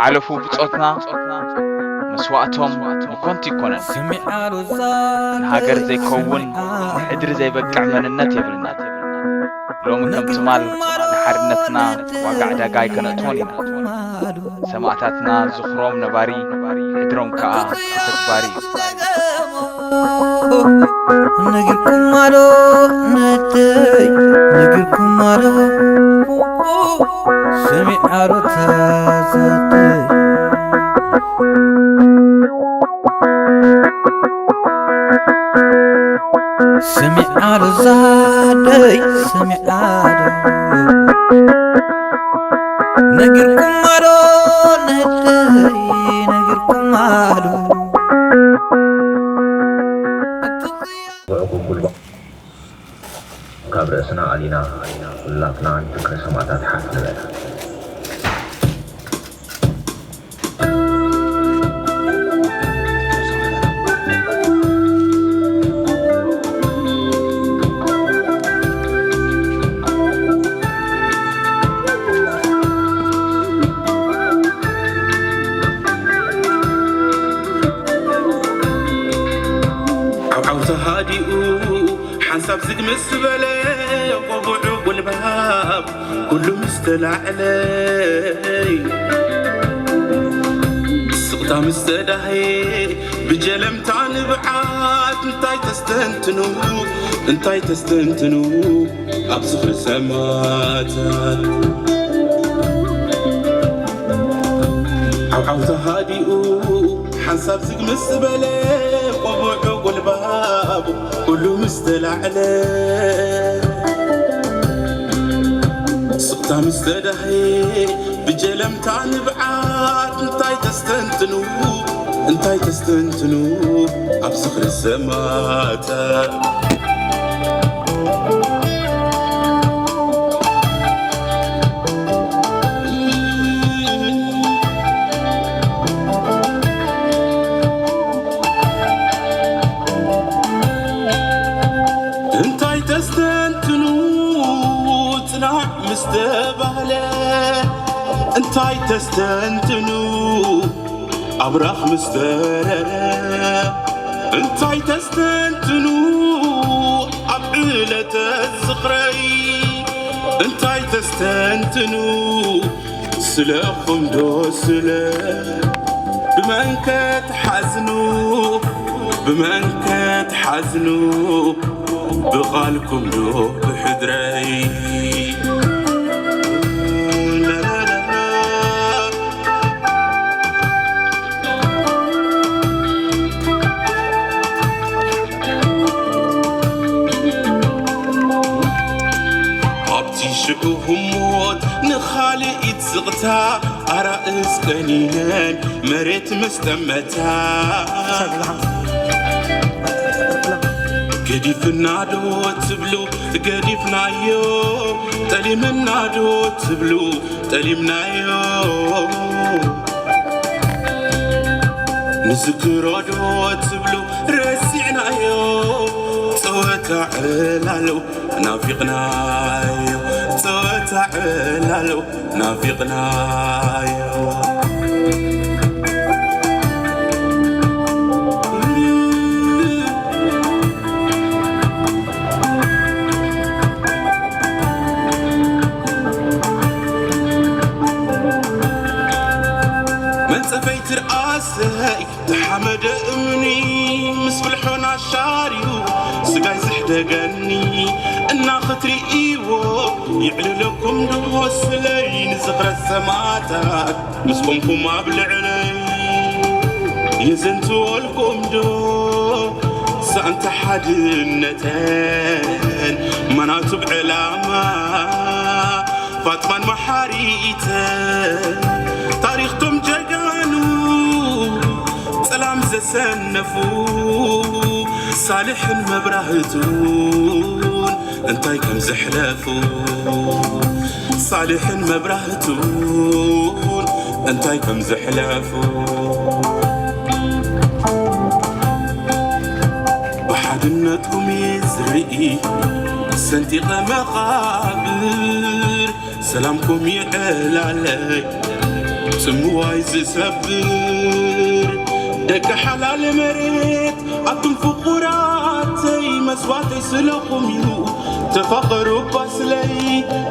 ዝሓለፉ ብጾትና መስዋእቶም ንኮንቲ ይኮነን። ንሃገር ዘይከውን ንሕድሪ ዘይበቅዕ መንነት የብልና። ሎሚ ከም ትማል ንሓርነትና ዋጋ ዕዳጋ ኣይከነእትዎን ኢና። ሰማእታትና ዝኽሮም ነባሪ፣ ሕድሮም ከኣ ተተግባሪ እዩ። ነጊርኩማ ዶ ነደይ፣ ነጊርኩማ ዶ፣ ሰሚዓ ዶ ታዛተይ? ሰሚዓ ዶ ዛደይ፣ ሰሚዓ ዶ፣ ነጊርኩማ ዶ ነደይ፣ ነጊርኩማ ዶ? ካብ ርእስና ኣሊና ኩላትና ንፍቅሪ ሰማእታት ሓፍ ንበል። ዓውዓው ተሃዲኡ ሓንሳብ ዝግ ምስ በለ፣ ቆቡዑ ጉልባብ ኩሉ ምስ ተላዕለ፣ ስቕታ ምስ ተዳህየ፣ ብጀለምታ ንብዓት እንታይ ተስተንትኑ፣ እንታይ ተስተንትኑ ኣብ ዝኽሪ ሰማእታት? ዓውዓው ተሃዲኡ ሓንሳብ ዝግ ምስ በለ፣ ቆቡዑ ጉልባቡ ኩሉ ምስ ተላዕለ፣ ስቕታ ምስ ተዳህየ፣ ብጀለምታ ንብዓት እንታይ ተስተንትኑ፣ እንታይ ተስተንትኑ ኣብ ዝኽሪ ሰማእታት? እንታይ ተስተንትኑ ጽናዕ ምስ ተባህለ፣ እንታይ ተስተንትኑ ኣብራኽ ምስ ተረረ፣ እንታይ ተስተንትኑ ኣብ ዕለተ ዝኽረይ፣ እንታይ ተስተንትኑ ስለኹም ዶ ስለ ብመን ከትሓዝኑ፣ ብመን ከትሓዝኑ፣ ብቓልኩም ዶ ብሕድረይ? ኣብቲ ሽዑ ህሞት ንኻልኢት ስቕታ ኣራእስ ቀኒነን መሬት ምስ ጠመታ፣ ገዲፍና ዶ ትብሉ ገዲፍናዮ፣ ጠሊምና ዶ ትብሉ ጠሊምናዮ፣ ንዝክሮ ዶ ትብሉ ረሲዕናዮ፣ ጸወታ ዕላሉ ናፊቕናዮ፣ ጸወታ ዕላሉ ናፊቕናዮ። መንጸፈይ ትርኣሰይ ተሓመደ እምኒ ምስ ፍልሖን ኣሻርዩ ስጋይ ዝሕደገኒ እና ክትርእይዎ ይዕልለኩም ዶ ስለይ ንዝኽረ ሰማእታት ምስ ቆምኩም ኣብ ልዕለይ የዘንትወልኩም ዶ ሳእንቲ ሓድነተን ማናቱ ብዕላማ ፋጥማን መሓሪተ ታሪኽቶም ጀጋኑ ጸላም ዘሰነፉ ሳልሕን መብራህቱን እንታይ ከም ዘሕለፉ ሳልሕን መብራህቱን እንታይ ከም ዘሕለፉ ብሓድነትኩም ዝርኢ ሰንጢቐ መቓብር ሰላምኩም ይዕላለይ ጽምዋይ ዝሰብር ደቂ ሓላል መሬት ኣቱም ፍቑራተይ መስዋእተይ ስለኹም እዩ ተፋቐሩ እኳ ስለይ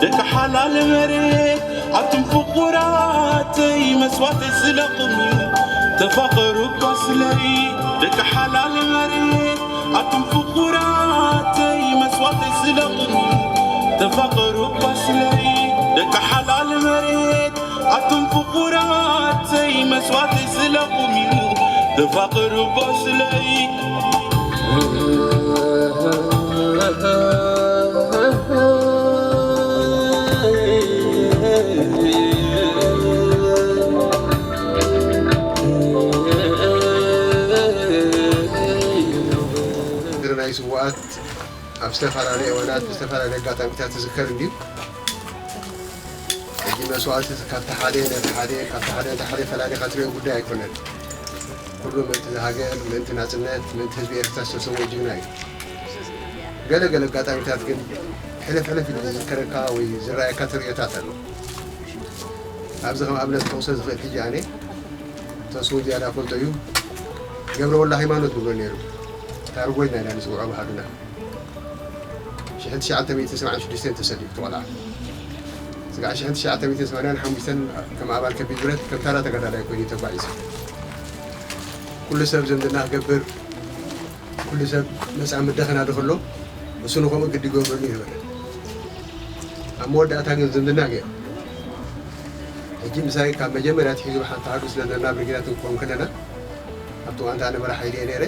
ደቂ ሓላል መሬት ኣቱም ፍቑራተይ መስዋእተይ ስለኹም እዩ ተፋቐሩ እኳ ስለይ ደቂ ሓላል መሬት ኣቱም ፍቑራተይ መስዋእተይ ስለኹም እዩ ተፋቐሩ እኳ ስለይ ደቂ ሓላል መሬት ኣቱም ፍቑራተይ መስዋእተይ ስለኹም እዩ ተፋቐሩ እኳ ስለይ ናይ ስውኣት ኣብ ዝተፈላለየ እዋናት ብዝተፈላለየ ኣጋጣሚታት ዝዝከር እንድዩ። ሕጂ መስዋእቲ ካብቲ ሓደ ነቲ ሓደ ካብቲ ሓደ ነቲ ሓደ ፈላሊኻ ትሪኦ ጉዳይ ኣይኮነን። ኩሉ ምእንቲ ሃገር፣ ምእንቲ ናጽነት፣ ምእንቲ ህዝቢ ኤርትራ ዝተሰውኦ ጅግና እዩ። ገለ ገለ ኣጋጣሚታት ግን ሕልፍ ሕልፍ ኢሉ ዝዝከረካ ወይ ዝረኣየካ ተርእዮታት ኣሎ። ኣብዚ ከም ኣብነት ክጠቕሶ ዝኽእል ሕጂ ኣነ ተስፉ ዝያዳ ፈልጦ እዩ። ገብረ ወልደ ሃይማኖት ንብሎ ነይሩ። ታርጎ ኢልና ኢና ንጽውዖ ባህልና። ሽሕን ትሽዓተ ሚእትን ሰብዓን ሽዱሽተን ተሰሊፉ እቲ ቆልዓ። ስጋዕ ሽሕን ትሽዓተ ሚእትን ሰማንያን ሓሙሽተን ከም ኣባል ከቢድ ብረት ከም ተራ ተጋዳላይ ኮይኑ እዩ ተጓዒዙ። ኩሉ ሰብ ዝምድና ክገብር ኩሉ ሰብ መጻ ምደኸና ዶ ከሎ እሱ ንኸምኡ ግዲ ይገብረሉ ይነበረ። ኣብ መወዳእታ ግን ዝምድና ገይሩ። ሕጂ ምሳይ ካብ መጀመርያ ኣትሒዙ ብሓንቲ ዓዱ ስለ ዘለና ብርጌዳት ክንከውን ከለና ኣብቲ እዋን እታ ነበረ ሓይሊ እየ ነይረ።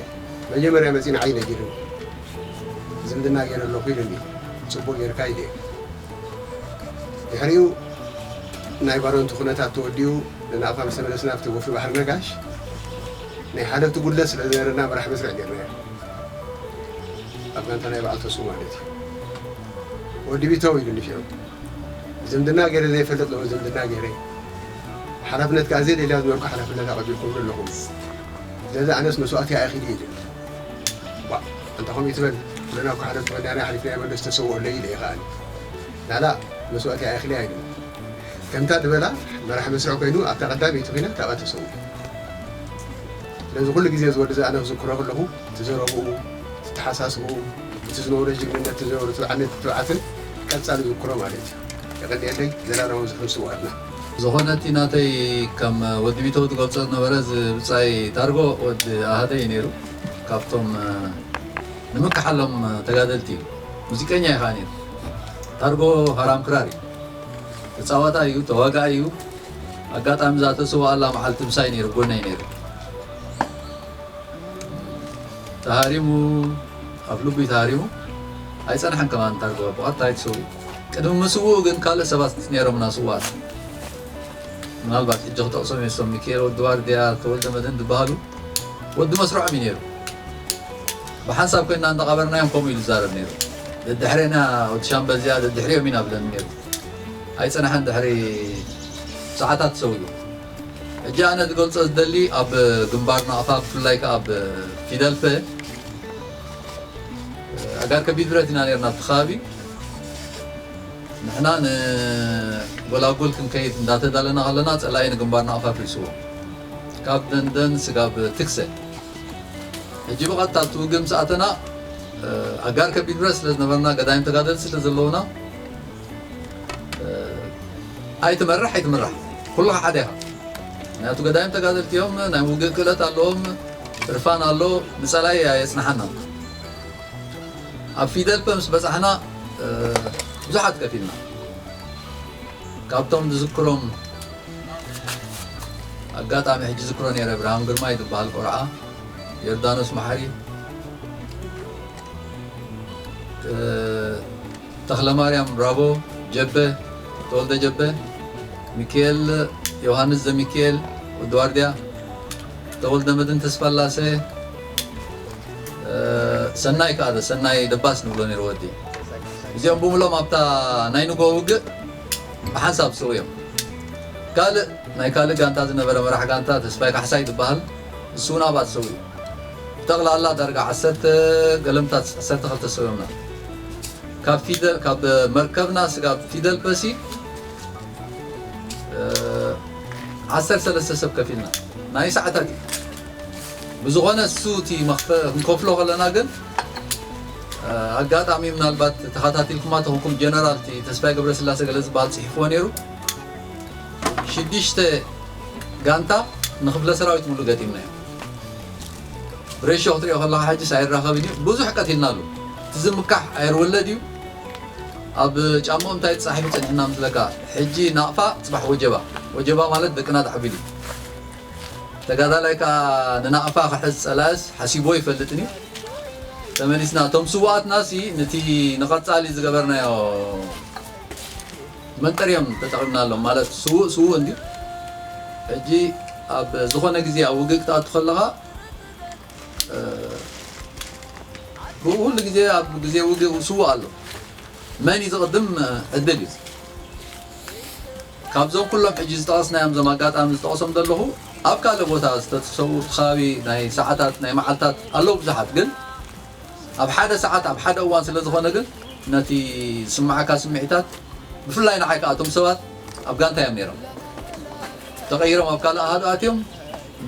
መጀመርያ መጺኡ ንዓይ ነጊሩኒ። ዝምድና ገይረ ኣለኹ ኢሉኒ። ጽቡቕ ጌርካ ኢለ። ድሕሪኡ ናይ ባረንቱ ኩነታት ተወዲኡ ንናቕፋ ምስ ተመለስና ኣብቲ ወፍሪ ባሕሪ ነጋሽ ናይ ሓለፍቲ ጉድለት ስለ ዝነበረና መራሕ መስርዕ ጌርናዮ። ኣብ ጋንታ ናይ በዓል ተስፉ ማለት እዩ። ወዲ ቢተው ኢሉኒ ሽዑ። ዝምድና ገይረ ዘይፈልጥ ሎሚ ዝምድና ገይረ። ሓላፍነት ከኣ ዘይደልያ ዝነበርኩ ሓላፍነት ኣቐቢልኩምሉ ኣለኹም። ስለዚ ኣነስ መስዋእቲ ኣእኺል እዩ ኢሉ። ዋ፣ ኣንታ ከምኡ ይትበል፣ ኩልና እኮ ሓለፍቲ ኮይና ኢና ሓሊፍናዮ መለስ ዝተሰውኦ ኣሎ ኢለ እየ ከኣ። ናላ መስዋእቲ ኣእኺል እያ ኢሉ። ከምታ ዝበላ መራሒ መስርዕ ኮይኑ ኣብታ ቀዳመይቲ ኲናት ኣብኣ ተሰዊኡ። ስለዚ ኩሉ ግዜ እዚ ወዲ እዚ ኣነ ክዝክሮ ከለኹ እቲ ዘረብኡ፣ እቲ ኣተሓሳስብኡ፣ እቲ ዝነበሮ ጅግንነት፣ እቲ ዝነበሮ ትብዓነት፣ ትብዓትን ቀጻሊ ዝክሮ ማለት እዩ። የቐንየለይ፣ ዘላለማዊ ዝኽሪ ስውኣትና። ዝኾነ እቲ ናተይ ከም ወዲ ቢተው ትገልጾ ዝነበረ እዚ ብጻይ ታርጎ ወዲ ኣሃደይ እዩ ነይሩ። ካብቶም ንምክሓሎም ተጋደልቲ እዩ። ሙዚቀኛ እዩ ከዓ ነይሩ። ታርጎ ሃራም ክራር እዩ። ተጻዋታይ እዩ፣ ተዋጋኢ እዩ። ኣጋጣሚ እዛ ተስዋኣላ መዓልቲ ምሳይ ነይሩ፣ ጎነይ ነይሩ። ተሃሪሙ፣ ኣብ ልቡ እዩ ተሃሪሙ። ኣይጸንሐን ከማን ታርጎ ብቐጥታ እዩ ተሰዊኡ። ቅድሚ ምስውኡ ግን ካልእ ሰባት ነይሮምና ስውኣት። ምናልባት ሕጂ ክጠቕሶም እዮም፣ እሶም ሚካኤል ወዲ ዋርድያ፣ ተወልደ መድህን ዝበሃሉ። ወዲ መስርዖም እዩ ነይሩ። ብሓንሳብ ኮይንና እንዳቐበርናዮም ከምኡ ኢሉ ይዛረብ ነይሩ። ደድሕሬና ወዲ ሻምበል እዚኣ ደድሕሪኦም ኢና ብለኒ ነይሩ። ኣይጸንሐን፣ ድሕሪ ሰዓታት ተሰዊኡ። ሕጂ ኣነ ዝገልጾ ዝደሊ ኣብ ግንባር ናቕፋ ብፍላይ ከኣ ኣብ ፊደልፈ ኣጋር ከቢድ ብረት ኢና ነርና ኣብቲ ከባቢ። ንሕና ንጎላጉል ክንከይድ እንዳተዳለና ከለና ጸላኢ ንግንባር ናቕፋ ኣፍሪስዎ። ካብ ደንደን ስጋብ ትክሰ። ሕጂ ብቐጥታ ኣብቲ ውግእ ምስ ኣተና ኣጋር ከቢድ ብረት ስለ ዝነበርና ገዳይም ተጋደልቲ ስለ ዘለውና ኣይትመርሕ ኣይትምራሕ ኩልኻ ሓደ ኢኻ። ምክንያቱ ገዳይም ተጋደልቲ እዮም፣ ናይ ውግእ ክእለት ኣለዎም፣ እርፋን ኣሎ፣ ንጸላኢ ኣየጽንሓና። ኣብ ፊደልፈ ምስ በጻሕና ብዙሓት ከፊልና። ካብቶም ዝዝክሮም ኣጋጣሚ ሕጂ ዝክሮ ነይረ ብርሃን ግርማይ ዝበሃል ቆልዓ፣ ዮርዳኖስ መሓሪ፣ ተኽለማርያም ራቦ፣ ጀበ፣ ተወልደ ጀበ፣ ሚካኤል ዮሃንስ ዘሚካኤል ወዲ ዋርድያ፣ ተወልደ መድን ተስፋላሴ፣ ሰናይ ከኣ ሰናይ ደባስ ንብሎ ነይሩ ወዲ። እዚኦም ብምሎም ኣብታ ናይ ንጎ ውግእ ብሓንሳብ ስው እዮም። ካልእ ናይ ካልእ ጋንታ ዝነበረ መራሕ ጋንታ ተስፋይ ካሕሳይ ዝበሃል እሱ እውን ኣብኣ ተሰዊኡ። ብጠቕላላ ዳርጋ ዓሰርተ ገለምታት ዓሰርተ ክልተ ሰዊኦምና። ካብ ፊደል ካብ መርከብና ስጋብ ፊደል በሲ ዓሰርተ ሰለስተ ሰብ ከፊልና ናይ ሰዓታት እዩ። ብዝኾነ እሱ እቲ መኽፈ- ክንከፍሎ ከለና ግን ኣጋጣሚ ምናልባት ተኸታቲልኩማ ተኾንኩም ጀነራል እቲ ተስፋይ ገብረስላሴ ገለ ዝበሃል ፅሒፍዎ ነይሩ። ሽዱሽተ ጋንታ ንክፍለ ሰራዊት ሙሉ ገጢምና እዮም። ብሬሾ ክትሪኦ ከለካ ሕጂስ ኣይራኸብን እዩ። ብዙሕ ቀቲልና ኣሎ። እቲ ዝምካሕ ኣየር ወለድ እዩ። ኣብ ጫማኦም እንታይ ተፃሒፉ ፀኒሕና ምስለካ ሕጂ ናቕፋ ፅባሕ ወጀባ። ወጀባ ማለት ደቅና ተዓቢሉ እዩ። ተጋዳላይ ከዓ ንናቕፋ ክሕዝ ፀላእስ ሓሲቦ ይፈልጥን እዩ። ተመሊስና እቶም ስዋኣትና ሲ ነቲ ንቐፃሊ ዝገበርናዮ መንጠርዮም ተጠቒምናሎም። ማለት ስውእ ስውእ እንዲ ሕጂ ኣብ ዝኾነ ግዜ ኣብ ውግእ ክትኣቱ ከለኻ ብኡ ኩሉ ግዜ ኣብ ግዜ ውግእ ስውእ ኣሎ። መን እዩ ዝቕድም ዕድል እዩ። ካብዞም ኩሎም ሕጂ ዝጠቐስናዮም እዞም ኣጋጣሚ ዝጠቐሶም ዘለኹ ኣብ ካልእ ቦታ ዝተሰዉ ከባቢ ናይ ሰዓታት ናይ መዓልታት ኣለዉ ብዙሓት፣ ግን ኣብ ሓደ ሰዓት ኣብ ሓደ እዋን ስለ ዝኾነ ግን ነቲ ዝስምዓካ ስምዒታት ብፍላይ ንዓይ ከኣቶም ሰባት ኣብ ጋንታ እዮም ነይሮም ተቐይሮም ኣብ ካልእ ኣሃዱ ኣትዮም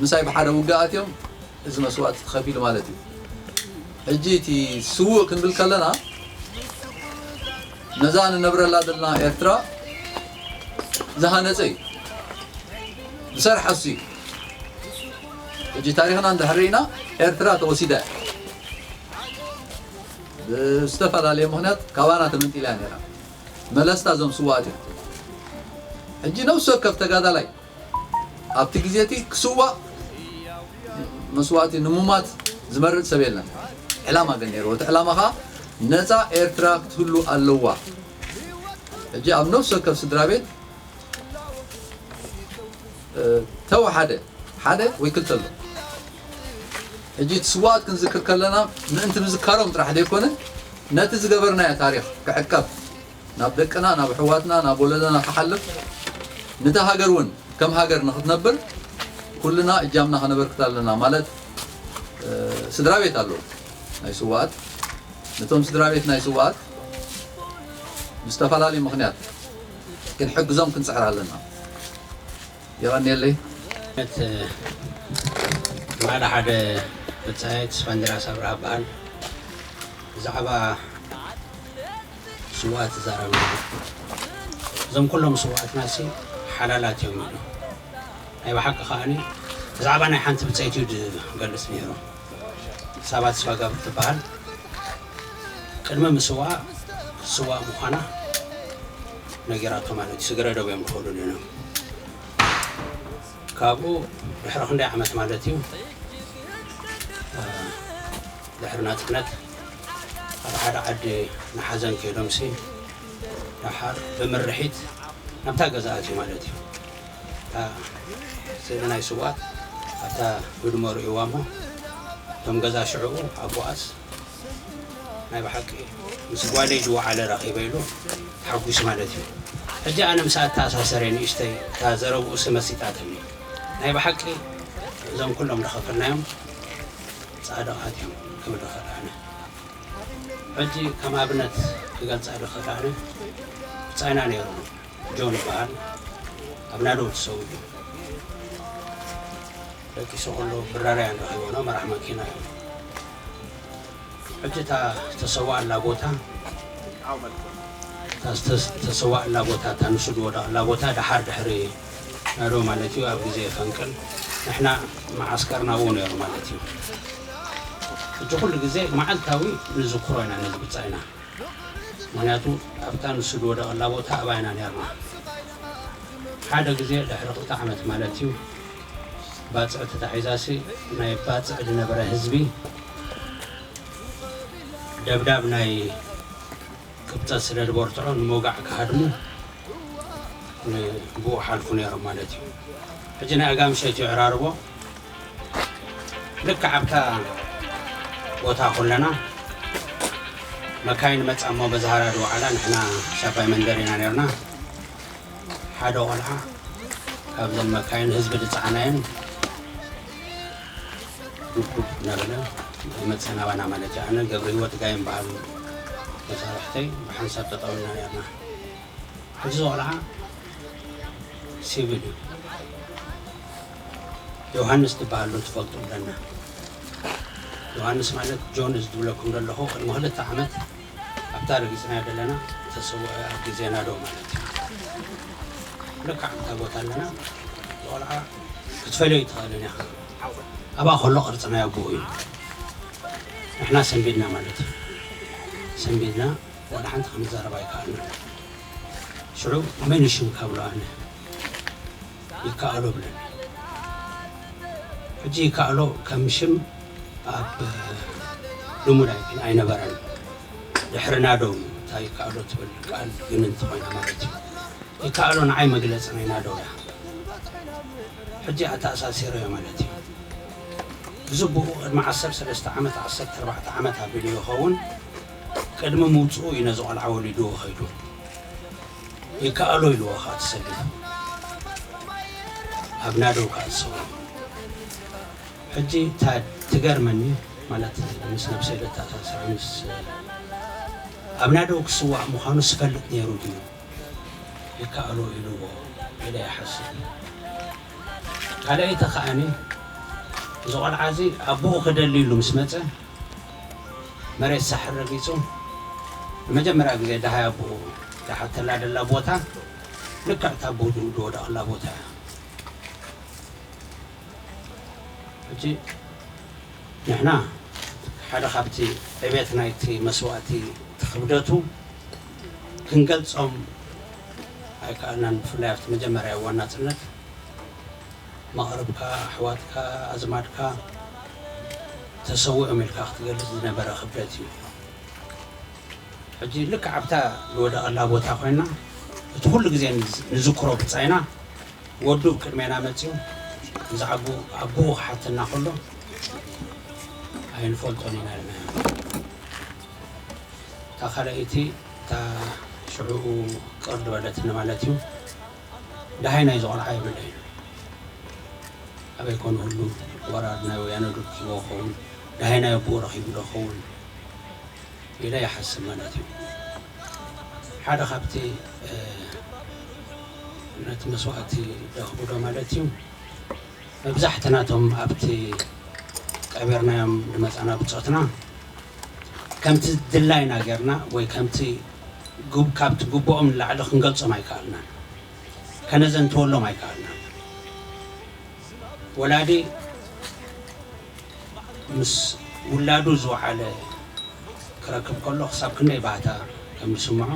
ምሳይ ብሓደ ውግእ ኣትዮም እዚ መስዋእቲ ተኸፊሉ ማለት እዩ። ሕጂ እቲ ስዉእ ክንብል ከለና ነዛ ንነብረላ ዘለና ኤርትራ ዝሃነፀ እዩ ዝሰርሐ እሱ እዩ። ሕጂ ታሪኽና እንድሕር ርኢና ኤርትራ ተወሲዳ እያ። ብዝተፈላለየ ምኽንያት ካባና ተመንጢላ እያ ነይራ። መለስታ እዞም ስዋእት እዮም። ሕጂ ነብሲ ወከፍ ተጋዳላይ ኣብቲ ግዜ እቲ ክስዋእ መስዋእቲ ንሙማት ዝመርጽ ሰብ የለን። ዕላማ ግን ነይርዎ። እቲ ዕላማ ኸዓ ነፃ ኤርትራ ክትህሉ ኣለዋ። ሕጂ ኣብ ነፍሲ ወከፍ ስድራ ቤት ተወሓደ ሓደ ወይ ክልተ ኣሎ። ሕጂ እቲ ስዋኣት ክንዝክር ከለና ምእንቲ ምዝካሮም ጥራሕ ዘይኮነ ነቲ ዝገበርናዮ ታሪኽ ክዕቀብ ናብ ደቅና ናብ ኣሕዋትና ናብ ወለዶና ክሓልፍ ነታ ሃገር እውን ከም ሃገር ንክትነብር ኩልና እጃምና ከነበርክት ኣለና ማለት ስድራ ቤት ኣለዉ ናይ ስዋኣት ነቶም ስድራ ቤት ናይ ስዋኣት ብዝተፈላለዩ ምኽንያት ክንሕግዞም ክንፅዕር ኣለና። የቐንየለይ። ማዕዳ ሓደ ብጻይ ተስፋንድራስ ኣብርሃ በሃል ብዛዕባ ስውኣት ትዛረብ ነይሩ። እዞም ኩሎም ስውኣትና ሲ ሓላላት እዮም ኢሉ። ናይ ብሓቂ ከኣኒ ብዛዕባ ናይ ሓንቲ ብጸይቲ እዩ ዝገልጽ ነይሩ። ሳባ ተስፋጋብር ትበሃል። ቅድሚ ምስዋኣ ክትስዋእ ምዃና ነጊራቶ ማለት እዩ። ስግረ ዶብ እዮም ዝኸዱ ነይሮም። ካብኡ ድሕሪ ክንደይ ዓመት ማለት እዩ ድሕሪ ናፅነት ኣብ ሓደ ዓዲ ንሓዘን ከይዶምሲ ደሓር ብምርሒት ናብታ ገዛ ኣትዩ ማለት እዩ። እታ ስእሊ ናይ ስውኣት ኣብታ ህድሞ ርእይዋ እሞ እቶም ገዛ ሽዕኡ ኣቦኣስ ናይ ብሓቂ ምስ ጓለይ ዝወዓለ ረኺበ ኢሉ ተሓጒሱ ማለት እዩ። ሕጂ ኣነ ምስ ኣተኣሳሰረ ንእሽተይ እታ ዘረብኡሲ መሲጣትኒ። ናይ ብሓቂ እዞም ኩሎም ዝኸፈልናዮም ጻድቓት እዮም ክብል እኽእል ኣነ። ሕጂ ከም ኣብነት ክገልጻ ዝኽእል ኣነ ብጻይና ነይሩ ጆን ይበሃል ኣብ ናደው ተሰዊኡ ደቂሱ ከሎ ብራርያ ንረኺቦ ና መራሕ መኪና እዩ። ሕጂ እታ ዝተሰዋኣላ ቦታ እታ ዝተሰዋኣላ ቦታ እታ ንሱ ዝወደቐላ ቦታ ደሓር ድሕሪ ናዶ ማለት እዩ ኣብ ግዜ ፈንቅል ንሕና መዓስከርና ኣብኡ ነይሩ ማለት እዩ። ሕጂ ኩሉ ግዜ መዓልታዊ ንዝክሮ ኢና ነዚ ብጻይና። ምኽንያቱ ኣብታ ንሱ ዝወደቐላ ቦታ ኣብኣ ኢና ነርና። ሓደ ግዜ ድሕሪ ክልተ ዓመት ማለት እዩ ባጽዕ ተታሒዛሲ ናይ ባጽዕ ዝነበረ ህዝቢ ደብዳብ ናይ ቅብጸት ስለ ዝበርትዖ ንሞጋዕ ክሃድሙ ብኡ ሓልፉ ነይሮም ማለት እዩ። ሕጂ ናይ ኣጋ ምሸት እዩ ዕራርቦ ልክዕ ኣብታ ቦታ ኩለና መካይን መጻ እሞ በዛህራ ዝወዓላ ንሕና ሻባይ መንደር ኢና ነርና ሓደ ቆልዓ ካብዘን መካይን ህዝቢ ዝጸዓናየን ዱብዱብ እናበለ ይመጽእ ናባና ማለት እዩ። ኣነ ገብረ ህይወት ጋይም በሃል መሳርሕተይ ብሓንሳብ ጠጠው ኢና ነርና። ሕጂ እዚ ቆልዓ ሲቪል እዩ። ዮሃንስ ዝበሃል ዶ ትፈልጡ ኣለና። ዮሃንስ ማለት ጆን እዚ ዝብለኩም ዘለኹ ቅድሚ ክልተ ዓመት ኣብታ ረጊጽናዮ ዘለና ተሰውአ ኣብ ግዜ ናደው ማለት እዩ። ልክዕ ኣብታ ቦታ ኣለና። ቆልዓ ክትፈልዮ ይትኽእልን ኢኻ። ኣብኣ ከሎ ቅርጺ ናይ ኣቦኡ እዩ። ንሕና ሰንቢድና ማለት እዩ። ሰንቢድና ወላ ሓንቲ ክንዛረብ ኣይከኣልና። ሽዑ መን እዩ ሽምካ ብሎ ኣነ ይከኣሎ ብለኒ። ሕጂ ይከኣሎ ከም ሽም ኣብ ልሙድ ኣይ- ኣይነበረን። ድሕሪ ናደው እንታይ ይከኣሎ ትብል ቃል ግን እንተኾይና ማለት እዩ። ይከኣሎ ንዓይ መግለጺ ናይ ናደው እያ። ሕጂ ኣተኣሳሲረዮ ማለት እዩ። እዚ ብኡ ቅድሚ ዓሰርተ ሰለስተ ዓመት፣ ዓሰርተ ኣርባዕተ ዓመት ኣቢሉ ይኸውን። ቅድሚ ምውፅኡ እዩ ነዚ ቆልዓ ወሊድዎ ኸይዱ። ይከኣሎ ኢልዎ ኸዓ ተሰሊፉ። ኣብ ናደው ከኣ ዝሰውሮ። ሕጂ እታ ትገርመኒ፣ ማለት ምስ ነብሰይ ዘተኣሳስራ፣ ምስ ኣብ ናደው ክስዋእ ምዃኑ ዝፈልጥ ነይሩ ድዩ? ይከኣሎ ኢልዎ ኢለ ይሓስብ። ካልኣይቲ ከኣኒ፣ እዚ ቆልዓ እዚ ኣቦኡ ክደሊ ኢሉ ምስ መጸ፣ መሬት ሳሕል ረጊጹ፣ ንመጀመርያ ግዜ ደሃይ ኣቦኡ ደሓተላ ደላ ቦታ፣ ልክዕ እታ ኣቦኡ ዝወደቐላ ቦታ እያ። ሕጂ ንሕና ሓደ ካብቲ ዕቤት ናይቲ መስዋእቲ፣ እቲ ክብደቱ ክንገልጾም ኣይከኣልናን። ብፍላይ ኣብቲ መጀመርያ እዋን ናጽነት፣ መቕርብካ፣ ኣሕዋትካ፣ ኣዝማድካ ተሰዊኦም ኢልካ ክትገልጽ ዝነበረ ክብደት እዩ። ሕጂ ልክዕ ኣብታ ዝወደቐላ ቦታ ኮይና፣ እቲ ኩሉ ግዜ ንዝ-፣ ንዝክሮ ብጻይና፣ ወዱ ቅድሜና መጺኡ፣ ብዛዕባኡ ኣቦኡ ክሓተና ከሎ፣ ኣይንፈልጦን ኢና ኢልናዮ። እታ ካልኣይቲ፣ እታ ሽዑኡ ቅር ዝበለትኒ ማለት እዩ፣ ደሃይ ናይዚ ቆልዓ የብለይን። ኣበይ ኮን ህሉ፣ ወራር ናይ ወያነ ዶ ረኺብዎ ኸውን፣ ደሃይ ናይ ኣቦኡ ረኺቡ ዶ ኸውን ኢለ ይሓስብ ማለት እዩ። ሓደ ካብቲ፣ እ፣ ነቲ መስዋእቲ ዘኽብዶ ማለት እዩ፣ መብዛሕትና እቶም ኣብቲ ቀቢርናዮም ዝመጻና ብጾትና፣ ከምቲ ድላይና ጌርና ወይ ከምቲ ጉብ-፣ ካብቲ ግቡኦም ንላዕሊ ክንገልጾም ኣይከኣልናን። ከነዘንትወሎም ኣይከኣልናን። ወላዲ ምስ ውላዱ ዝወዓለ ክረክብ ከሎ ክሳብ ክንደይ ባህታ ከም ዝስምዖ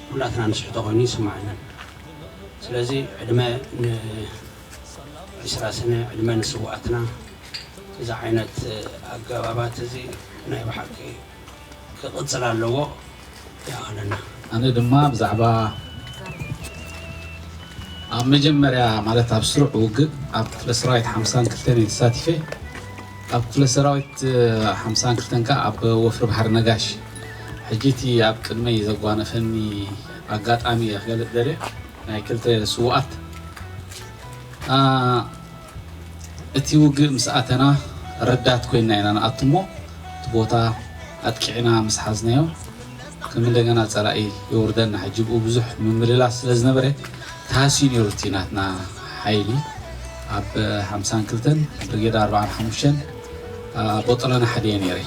ኩላትና ንስሕቶ ኮይኑ ይስምዓና። ስለዚ ዕድመ ን-፣ ዕስራ ስነ ዕድመ ንስውኣትና። እዚ ዓይነት ኣገባባት እዚ ናይ ብሓቂ ክቕጽል ኣለዎ። ይኣኽለና። ኣነ ድማ ብዛዕባ ኣብ መጀመርያ፣ ማለት ኣብ ስሩዕ ውግእ ኣብ ክፍለ ሰራዊት ሓምሳን ክልተን እየ ተሳቲፈ። ኣብ ክፍለ ሰራዊት ሓምሳን ክልተን ከኣ ኣብ ወፍሪ ባሕሪ ነጋሽ። ሕጂ እቲ ኣብ ቅድመይ ዘጓነፈኒ ኣጋጣሚ እየ ክገልጽ ደልየ፣ ናይ ክልተ ስዉኣት። ኣ፣ እቲ ውግእ ምስ ኣተና ረዳት ኮይንና ኢና ንኣቱ እሞ፣ እቲ ቦታ ኣጥቂዕና ምስ ሓዝናዮ፣ ከም እንደገና ጸላኢ የውርደና። ሕጂ ብኡ ብዙሕ ምምልላስ ስለ ዝነበረ፣ ተሃስዩ ነይሩ እቲ ናትና ሓይሊ። ኣብ ሓምሳን ክልተን ብርጌድ ኣርባዓን ሓሙሽተን፣ ኣ፣ ቦጠለና ሓደ እየ ነይረ።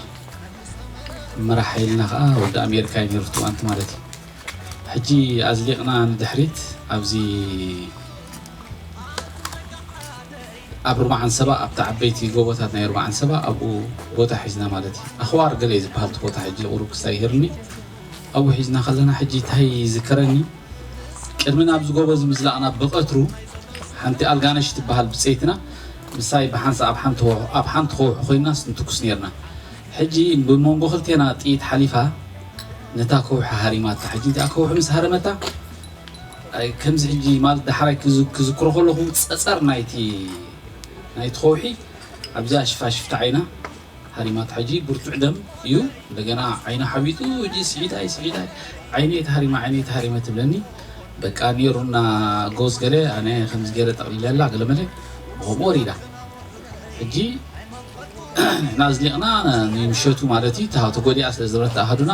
መራሕ ሓይልና ከኣ ወዲ ኣሜሪካ እዩ ነይሩ፣ እቲ እዋንቲ ማለት እዩ። ሕጂ ኣዝሊቕና ንድሕሪት ኣብዚ ኣብ ርባዓን ሰባ፣ ኣብቲ ዓበይቲ ጎቦታት ናይ ርባዓን ሰባ ኣብኡ ቦታ ሒዝና ማለት እዩ። ኣኽዋር ገለ እዩ ዝበሃል እቲ ቦታ፣ ሕጂ ቁሩብ ክስታይ ይህርኒ። ኣብኡ ሒዝና ከለና ሕጂ እንታይ ይዝከረኒ፣ ቅድሚ ናብዚ ጎቦ እዚ ምዝላቕና ብቐትሩ ሓንቲ ኣልጋነሽ ትበሃል ብጸይትና ምሳይ ብሓንሳ ኣብ ሓንቲ ከውሒ፣ ኣብ ሓንቲ ከውሒ ኮይንና ንትኩስ ነይርና። ሕጂ ብመንጎ ክልቴና ጥይት ሓሊፋ ነታ ከውሒ ሃሪማታ። ሕጂ እቲኣ ከውሒ ምስ ሃረመታ፣ ኣይ፣ ከምዚ ሕጂ ማለት ዳሕራይ ክዝ-፣ ክዝክሮ ከለኹ ጸጸር ናይቲ፣ ናይቲ ከውሒ ኣብዚኣ ሽፋሽፍቲ ዓይና ሃሪማታ። ሕጂ ብርቱዕ ደም እዩ። እንደገና ዓይና ሓዊጡ፣ ሕጂ ስሒታይ፣ ስሒታይ፣ ዓይነይ ተሃሪማ፣ ዓይነይ ተሃሪመ ትብለኒ። በቃ ነይሩና ጎዝ ገለ፣ ኣነ ከምዚ ገለ ጠቕሊለላ ገለ መለ፣ ብኸምኡ ወሪዳ። ሕጂ ንሕና ኣዝሊቕና ንምሸቱ ማለት እዩ፣ እታ ተጎዲኣ ስለ ዝነበረት ኣሃዱና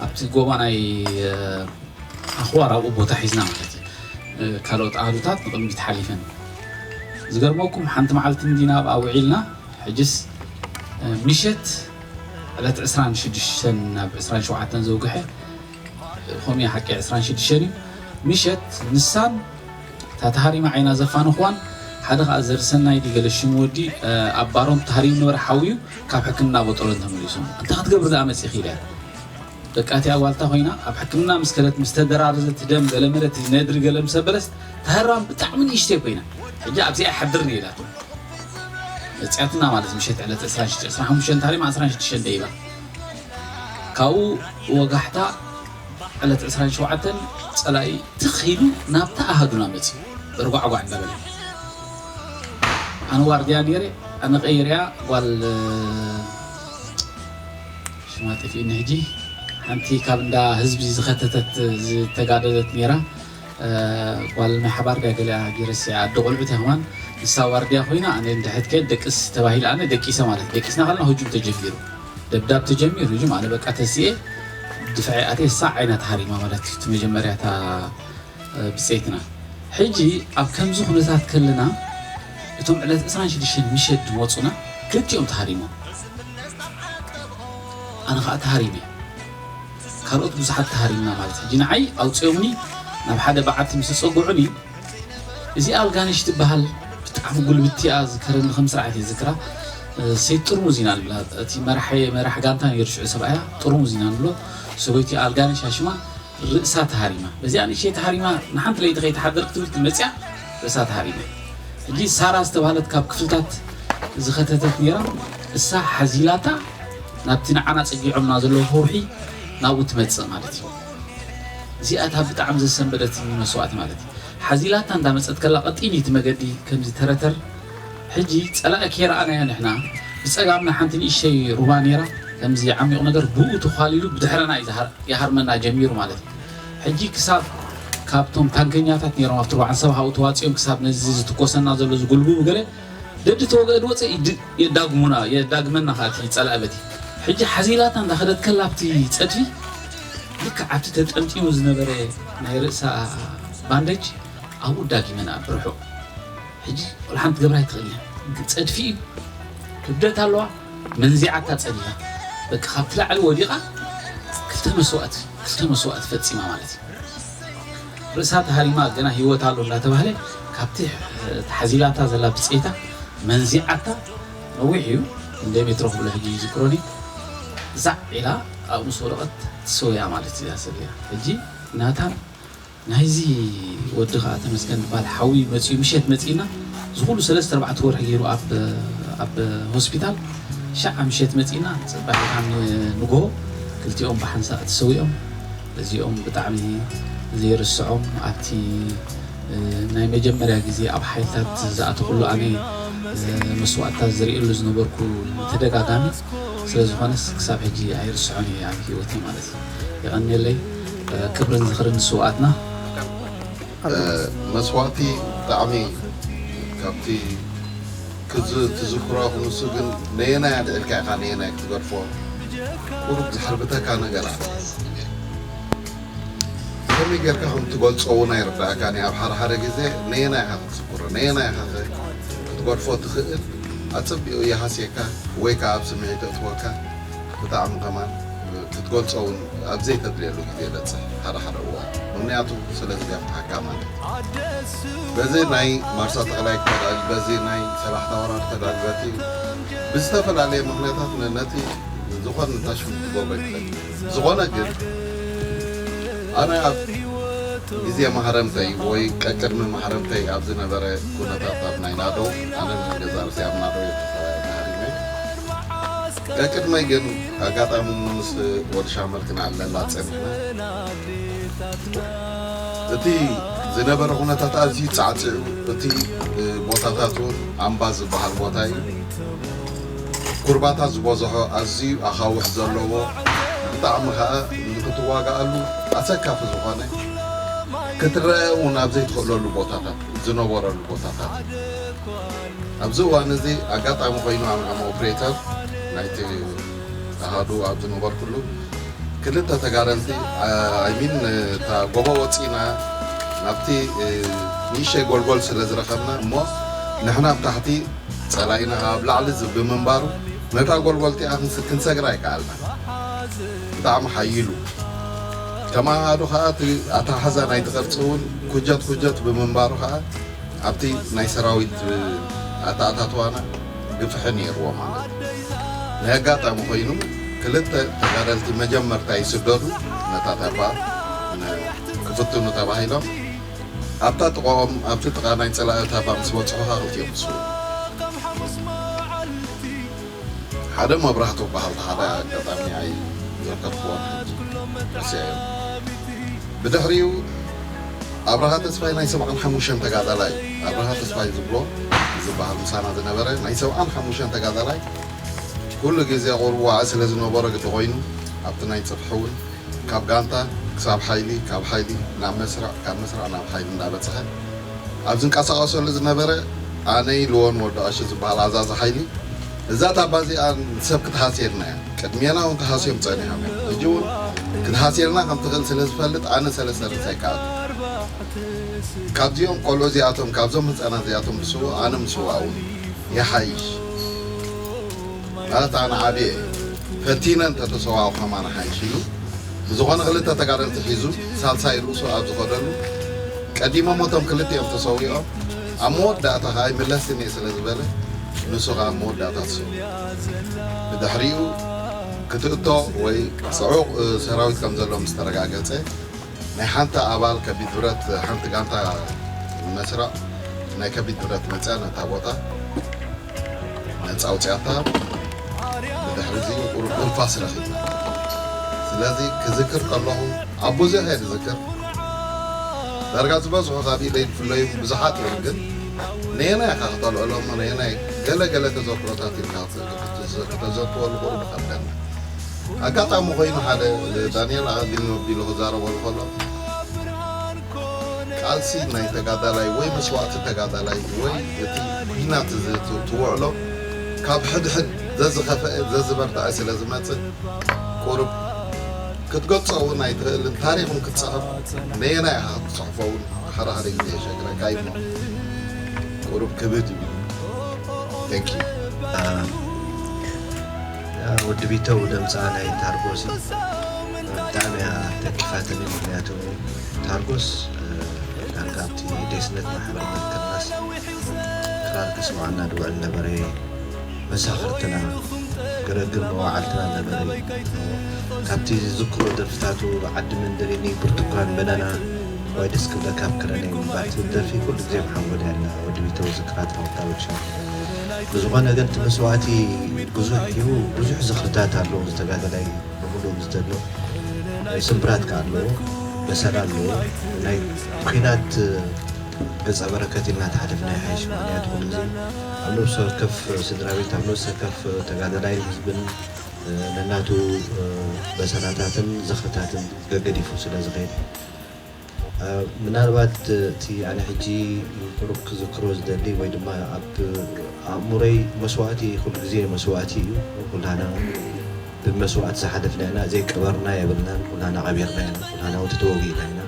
ኣብቲ ጎባ ናይ፣ እ፣ ኣኽዋር ኣብኡ ቦታ ሒዝና ማለት እዩ። እ፣ ካልኦት ኣሃዱታት ንቕድሚት ሓሊፈን። ዝገርመኩም ሓንቲ መዓልቲ እንዲና ኣብኣ ውዒልና። ሕጅስ ምሸት ዕለት ዕስራን ሽዱሽተን ናብ ዕስራን ሸውዓተን ዘውግሐ፣ ከምኡ ሓቂ ዕስራን ሽዱሽተን እዩ። ምሸት ንሳን እታ ተሃሪማ ዓይና ዘፋንኽዋን ሓደ ከዓ ዘርሰናይ ድዩ ገለ ሽሙ ወዲ ኣብ ባሮን ተሃሪሙ ነበረ፣ ሓውዩ ካብ ሕክምና ቦጦሎን ተመሊሶም። እንታይ ክትገብር ደኣ መፂእኺ ኢለያ። በቃ እቲኣ ጓልታ ኮይና ኣብ ሕክምና ምስ ከደት ምስ ተደራረዘት ደም ገለ መለት ነድሪ ገለ ምስ ኣበለስ ተሃራም ብጣዕሚ ንእሽተይ ኮይና ሕጂ ኣብዚኣ ይሓድር ኢላቶ መፅያትና ማለት ምሸት ዕለት ዕስራን ሽዱሽተን ዕስራን ሓሙሽተን ታሪም ዕስራን ሽዱሽተን ደይባ ካብኡ ወጋሕታ ዕለት ዕስራን ሸውዓተን ፀላኢ ትኺሉ ናብታ ኣሃዱና መፅዩ በርጓዕጓዕ እንዳበለ ኣነ ዋርድያ ነይረ ኣነ ቀይርያ ጓል ሽማ ጠፊእኒ ሕጂ ሓንቲ ካብ እንዳ ህዝቢ ዝኸተተት ዝተጋደለት ነይራ ጓል ናይ ሓባር ዳገሊያ ጌረስ ኣደ ቆልዑት ከማን ንሳ ዋርድያ ኮይና ኣነ እንድሕት ከ ደቅስ ተባሂለ ኣነ ደቂሰ ማለት ደቂስና ካልና ህጁም ተጀሚሩ ደብዳብ ተጀሚሩ ህጁም ኣነ በቃ ተሲኤ ድፍዐ ኣተ ሳ ዓይና ተሃሪማ ማለት እዩ እቲ መጀመርያ እታ ብፀይትና ሕጂ ኣብ ከምዚ ኩነታት ከለና እቶም ዕለት ዕስራን ሽዱሽተን ምሸት ዝመፁና ክልቲኦም ተሃሪሞም ኣነ ከዓ ተሃሪመ ካልኦት ብዙሓት ተሃሪምና ማለት ሕጂ ንዓይ ኣውፅኦምኒ ናብ ሓደ በዓልቲ ምስ ዝፀጉዑኒ እዚኣ ኣልጋነሽ ትበሃል ብጣዕሚ ጉልብቲ እያ ዝከረኒ ከም ስርዓት እየ ዝክራ ሰይት ጥርሙዝ ኢና ንብላ እቲ መራሕ መራሕ ጋንታ ነይሩ ሽዑ ሰብኣያ ጥርሙዝ ኢና ንብሎ ሰበይቲ ኣልጋነሽ ኣሽማ ርእሳ ተሃሪማ በዚኣ ንእሽተይ ተሃሪማ ንሓንቲ ለይቲ ከይትሓድር ክትብል መፅያ ርእሳ ተሃሪማ ሕጂ ሳራ ዝተባህለት ካብ ክፍልታት ዝኸተተት ነይራ እሳ ሓዚላታ ናብቲ ንዓና ፀጊዖምና ዘለዉ ከውሒ ናብኡ ትመፅእ ማለት እዩ እዚኣታ ብጣዕሚ ዘሰንበደትኒ መስዋእቲ ማለት እዩ ሓዚላታ እንዳመፀት ከላ ቀጢን እቲ መገዲ ከምዚ ተረተር ሕጂ ፀላኢ ከይረኣናዮ ንሕና ብፀጋምና ሓንቲ ንእሽተይ ሩባ ነይራ ከምዚ ዓሚቕ ነገር ብኡ ተዃሊሉ ብድሕረና እዩ ዝሃር ይሃርመና ጀሚሩ ማለት እዩ ሕጂ ክሳብ ካብቶም ታንከኛታት ነይሮም ኣብቲ ርባዕን ሰብ ሃው ተዋፂኦም ክሳብ ነዚ ዝትኮሰና ዘሎ ዝጉልብቡ ገለ ደዲ ተወገአ ድወፀ የዳግሙና የዳግመና ከዓ እቲ ፀላኢ በቲ ሕጂ ሓዚላታ እንዳኸደት ከላ ኣብቲ ፀድፊ ልክዕ ኣብቲ ተጠምጢሙ ዝነበረ ናይ ርእሳ ባንደጅ ኣብኡ ዳጊመና ብርሑቕ ሕጂ ወላ ሓንቲ ገብራ ኣይትኽእል እያ። ግን ጸድፊ እዩ። ክብደት ኣለዋ። መንዚዓታ ጸኒሓ። በቃ ካብቲ ላዕሊ ወዲቓ ክልተ መስዋእቲ ክልተ መስዋእቲ ፈጺማ ማለት እዩ። ርእሳ ተሃሪማ ገና ህይወት ኣሎ እንዳተባህለ ካብቲ ተሓዚላታ ዘላ ብጽኢታ መንዚዓታ ነዊሕ እዩ እንደ ሜትሮ ክብሎ ሕጂ ይዝክሮኒ ዛዕ ኢላ ኣብ ምስ ወረቐት ትሰውያ ማለት እያ ሰብ እያ ሕጂ ናታን ናይዚ ወዲ ከዓ ተመስገን ዝበሃል ሓዊ መፅኡ ምሸት መፅእና ዝኩሉ ሰለስተ ኣርባዕተ ወርሒ ገይሩ ኣብ ኣብ ሆስፒታል ሻዓ ምሸት መፅእና ፅባሕ ንግሆ ክልቲኦም ብሓንሳእ ተሰዊኦም እዚኦም ብጣዕሚ ዘይርስዖም ኣብቲ ናይ መጀመርያ ግዜ ኣብ ሓይልታት ዝኣተኩሉ ኣነ መስዋእትታት ዝርእየሉ ዝነበርኩ ተደጋጋሚ ስለዝኾነስ ክሳብ ሕጂ ኣይርስዖን እየ ኣብ ህይወተይ ማለት እዩ የቐንየለይ ክብርን ዝኽርን ንስውኣትና መስዋእቲ ብጣዕሚ ካብቲ ክዝ ትዝክሮ ክንሱ ግን ነየናይ ኣልዒልካ ኢኻ ነየናይ ክትገድፎ ቁሩብ ዝሕርብተካ ነገር ኣሎ ከመይ ጌርካ ከም ትገልጾ እውን ኣይርዳእካን ኣብ ሓደ ሓደ ግዜ ነየናይ ኢኻ ክትዝክሮ ነየናይ ኢኻ ክትገድፎ ትኽእል ኣጸቢቑ ይሃስየካ ወይ ከዓ ኣብ ስምዒት እትወካ ብጣዕሚ ከማን ክትገልጾ እውን ኣብ ዘይተድልየሉ ግዜ ይበጽሕ ሓደ ሓደ እዋን ምኽንያቱ ስለ ዝገፍሓካ ማለት እዩ። በዚ ናይ ማርሳ ጠቕላይ ክተዳል በዚ ናይ ሰላሕታ ወራር ተዳል በቲ ብዝተፈላለየ ምኽንያታት ነቲ ዝኾነ እንታይ ሽሙ ክትገብሮ ይትኽእል ዝኾነ ግን ኣነ ኣብ ግዜ ማህረምተይ ወይ ቀቅድሚ ማህረምተይ ኣብ ዝነበረ ኩነታት ኣብ ናይ ናዶ ኣነ ገዛ ርእሲ ኣብ ናዶ ተሃሪመ ቀቅድመይ ግን ኣጋጣሚ ምስ ወዲ ሻመል ክንኣለላ ፀኒሕና እቲ ዝነበረ ኩነታት ኣዝዩ ፃዕፂዑ እቲ ቦታታት እውን ኣምባ ዝበሃል ቦታ እዩ ኩርባታት ዝበዝሖ ኣዝዩ ኣኻውሕ ዘለዎ ብጣዕሚ ከዓ ንክትዋጋኣሉ ኣሰካፊ ዝኾነ ክትረአ እውን ኣብ ዘይትኽእለሉ ቦታታት ዝነበረሉ ቦታታት ኣብዚ እዋን እዚ ኣጋጣሚ ኮይኑ ኣምዓም ኦፕሬተር ናይቲ ኣሃዱ ኣብ ዝነበርኩሉ ክልተ ተጋደልቲ ኣይሚን እታ ጎቦ ወፂና ናብቲ ንእሽተይ ጎልጎል ስለ ዝረኸብና እሞ ንሕና ኣብ ታሕቲ፣ ጸላኢና ኣብ ላዕሊ ዝ-፣ ብምንባሩ፣ ነታ ጎልጎል እቲኣ ክንስ-፣ ክንሰግራ ኣይከኣልናን። ብጣዕሚ ሓይሉ። ከማኻዱ ከኣ እቲ ኣተሓሕዛ ናይቲ ቅርጺ እውን ኩጀት ኩጀት ብምንባሩ ከኣ ኣብቲ ናይ ሰራዊት ኣተኣታትዋና ግፍሒ ነይርዎ ማለት እዩ። ናይ ኣጋጣሚ ኮይኑ ክልተ ተጋደልቲ መጀመርታ ይስደዱ ነታ ታባ ን-፣ ክፍትኑ ተባሂሎም ኣብታ ጥቓኦም ኣብቲ ጥቓ ናይ ጸላኢ ታባ ምስ በጽሑ ከኣ ክልቲኦም ክስውኡ። ሓደ መብራህቱ በሃል ሓደ ኣጋጣሚ ኣይዘከርክዎን ሕጂ ረሲዐዮ። ብድሕሪኡ ኣብርሃ ተስፋይ ናይ ሰብዓን ሓሙሽተን ተጋዳላይ ኣብርሃ ተስፋይ ዝብሎ ዝበሃል ምሳና ዝነበረ ናይ ሰብዓን ሓሙሽተን ተጋዳላይ ኩሉ ግዜ ቁሩብ ዋዒ ስለ ዝነበሮ ግዲ ኮይኑ ኣብቲ ናይ ጽፍሒ እውን ካብ ጋንታ ክሳብ ሓይሊ ካብ ሓይሊ ናብ መስርዕ ካብ መስርዕ ናብ ሓይሊ እንዳበጽሐ ኣብ ዝንቀሳቐሰሉ ዝነበረ ኣነ ኢልዎን ወዲ ኣሹ ዝበሃል ኣዛዚ ሓይሊ እዛ ታባ እዚኣ ሰብ ክትሃስየልና እያ። ቅድሜና እውን ተሃስዮም ጸኒሖም እዮም። ሕጂ እውን ክትሃስየልና ከም ትኽእል ስለ ዝፈልጥ ኣነ ሰለስተ ርእሰይ ክኣቱ። ካብዚኦም ቆልዑ እዚኣቶም ካብዞም ህፃናት እዚኣቶም ብስውእ ኣነ ምስዋእ እውን ይሓይሽ። ማለት ኣነ ዓብየ እየ። ፈቲነ እንተተሰዋእኹ ከማን ሓይሽ ኢሉ ብዝኾነ ክልተ ተጋደልቲ ሒዙ ሳልሳይ ርእሱ ኣብ ዝኸደሉ ቀዲሞም እቶም ክልቲኦም ተሰዊኦም ኣብ መወዳእታ ከዓ ይምለስኒ እየ ስለ ዝበለ ንሱ ከዓ ኣብ መወዳእታ ተሰዊኡ። ብድሕሪኡ ክትእቶ ወይ ፅዑቕ ሰራዊት ከም ዘሎ ምስ ተረጋገፀ ናይ ሓንቲ ኣባል ከቢድ ብረት ሓንቲ ጋንታ መስርዕ ናይ ከቢድ ብረት መፅያ ነታ ቦታ ነፃ ኣውፅኣታ። ብድሕሪ እዚ ቁሩብ ትንፋስ ረኺብና። ስለዚ ክዝክር ከለኹ ኣብ ብዙሕ እየ ዝዝክር። ዳርጋ ዝበዝሑ ካብ ኢደይ ዝፍለዩ ብዙሓት እዮም፣ ግን ነየናይ ኢኻ ክተልዕሎ እሞ ነየናይ ገለ ገለ ተዘክሮታት ኢልካ ክተ-፣ ክተ-፣ ክተዘክወሉ ቁሩብ ይኸብደና። ኣጋጣሚ ኮይኑ ሓደ ዳንኤል ኣቐዲሙ ኣቢሉ ክዛረበሉ ከሎ ቃልሲ ናይ ተጋዳላይ ወይ መስዋእቲ ተጋዳላይ ወይ እቲ ኲናት ዝ-፣ ት-፣ ትውዕሎ ካብ ሕድሕድ ዘዝኸፍአ ዘዝበርትዐ ስለ ዝመጽእ ቁሩብ ክትገልጾ እውን ኣይትኽእልን። ታሪኽን ክትጽሕፍ ነየናይ ኢኻ ክትጽሕፎ እውን ሓደ ሓደ ግዜ የሸግረካ እዩ እሞ ቁሩብ ክብድ ይብል። Thank you። ወዲ ቢተው ደምፃ ናይ ታርጎስ እዩ። ብጣዕሚ እያ ተኪፋትኒ። ምክንያቱ ታርጎስ ዳርጋ ኣብቲ ዴስነት ማሕበር መትከልናስ ክራር ክስምዓና ድውዕል ነበረ። መሳኽርትና ገረግር መዋዕልትና ነበረ። ካብቲ ዝዝክሮ ደርፍታቱ ዓዲ መንደሪኒ ብርቱኳን በነና ዋይ ደስ ክብለካ ኣብ ክረነይ ምንባር ትብል ደርፊ ኩሉ ግዜ ብሓንጎል ያላ ወዲ ቢተው ዝክራ ትረውታ ወሻ ብዝኾነ ግን እቲ መስዋእቲ ብዙሕ እዩ። ብዙሕ ዝኽርታት ኣለዎ ዝተጋደላይ ብሙሉእ ዝደሎ ስምብራት ከኣ ኣለዎ፣ በሰላ ኣለዎ። ናይ ኲናት ገጸ በረከት ኢልና ተሓለፍና ይሓይሽ። ምክንያቱ ኩሉ ግዜ ኣብ ነብሲ ወከፍ ስድራ ቤት ኣብ ነብሲ ወከፍ ተጋደላይን ህዝብን ነናቱ በሰላታትን ዝኽርታትን ገገዲፉ ስለ ዝኸይድ ምናልባት እቲ ኣነ ሕጂ ቁሩብ ክዝክሮ ዝደሊ ወይ ድማ ኣብ ኣእምሮይ መስዋእቲ ኩሉ ግዜ መስዋእቲ እዩ። ኩላና ብመስዋእቲ ዝሓለፍና ኢና፣ ዘይቀበርና የብልናን። ኩላና ቀቢርና ኢና፣ ኩላና እውን ተተወጊእና ኢና።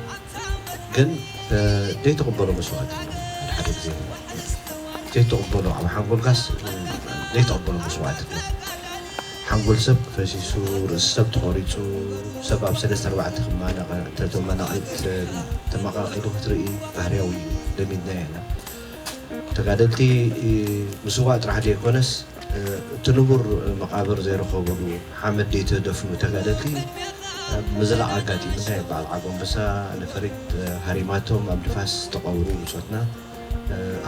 ግን ዘይተቐበሎ መስዋእቲ ኣሎ። ሓደ ሓደ ግዜ ዘይተቐበሎ ኣብ ሓንጎልካስ ዘይተቐበሎ መስዋእቲ ኣሎ። ሓንጎል ሰብ ፈሲሱ፣ ርእሲ ሰብ ተቖሪጹ፣ ሰብ ኣብ ሰለስተ ኣርባዕተ ክማነቐ እንተ ተመናቒ-፣ ተመቓቒሉ ክትርኢ ባህርያዊ እዩ። ለሚድናዮ ኢና። ተጋደልቲ ምስዋእ ጥራሕ ዘይኮነስ እቲ ንቡር መቓብር ዘይረኸብሉ ሓመድ ዘይተደፍኑ ተጋደልቲ ምዝላቕ ኣጋጢሙና እዩ። በዓል ዓጎንበሳ ነፈሪት ሃሪማቶም ኣብ ንፋስ ዝተቐብሩ ብጾትና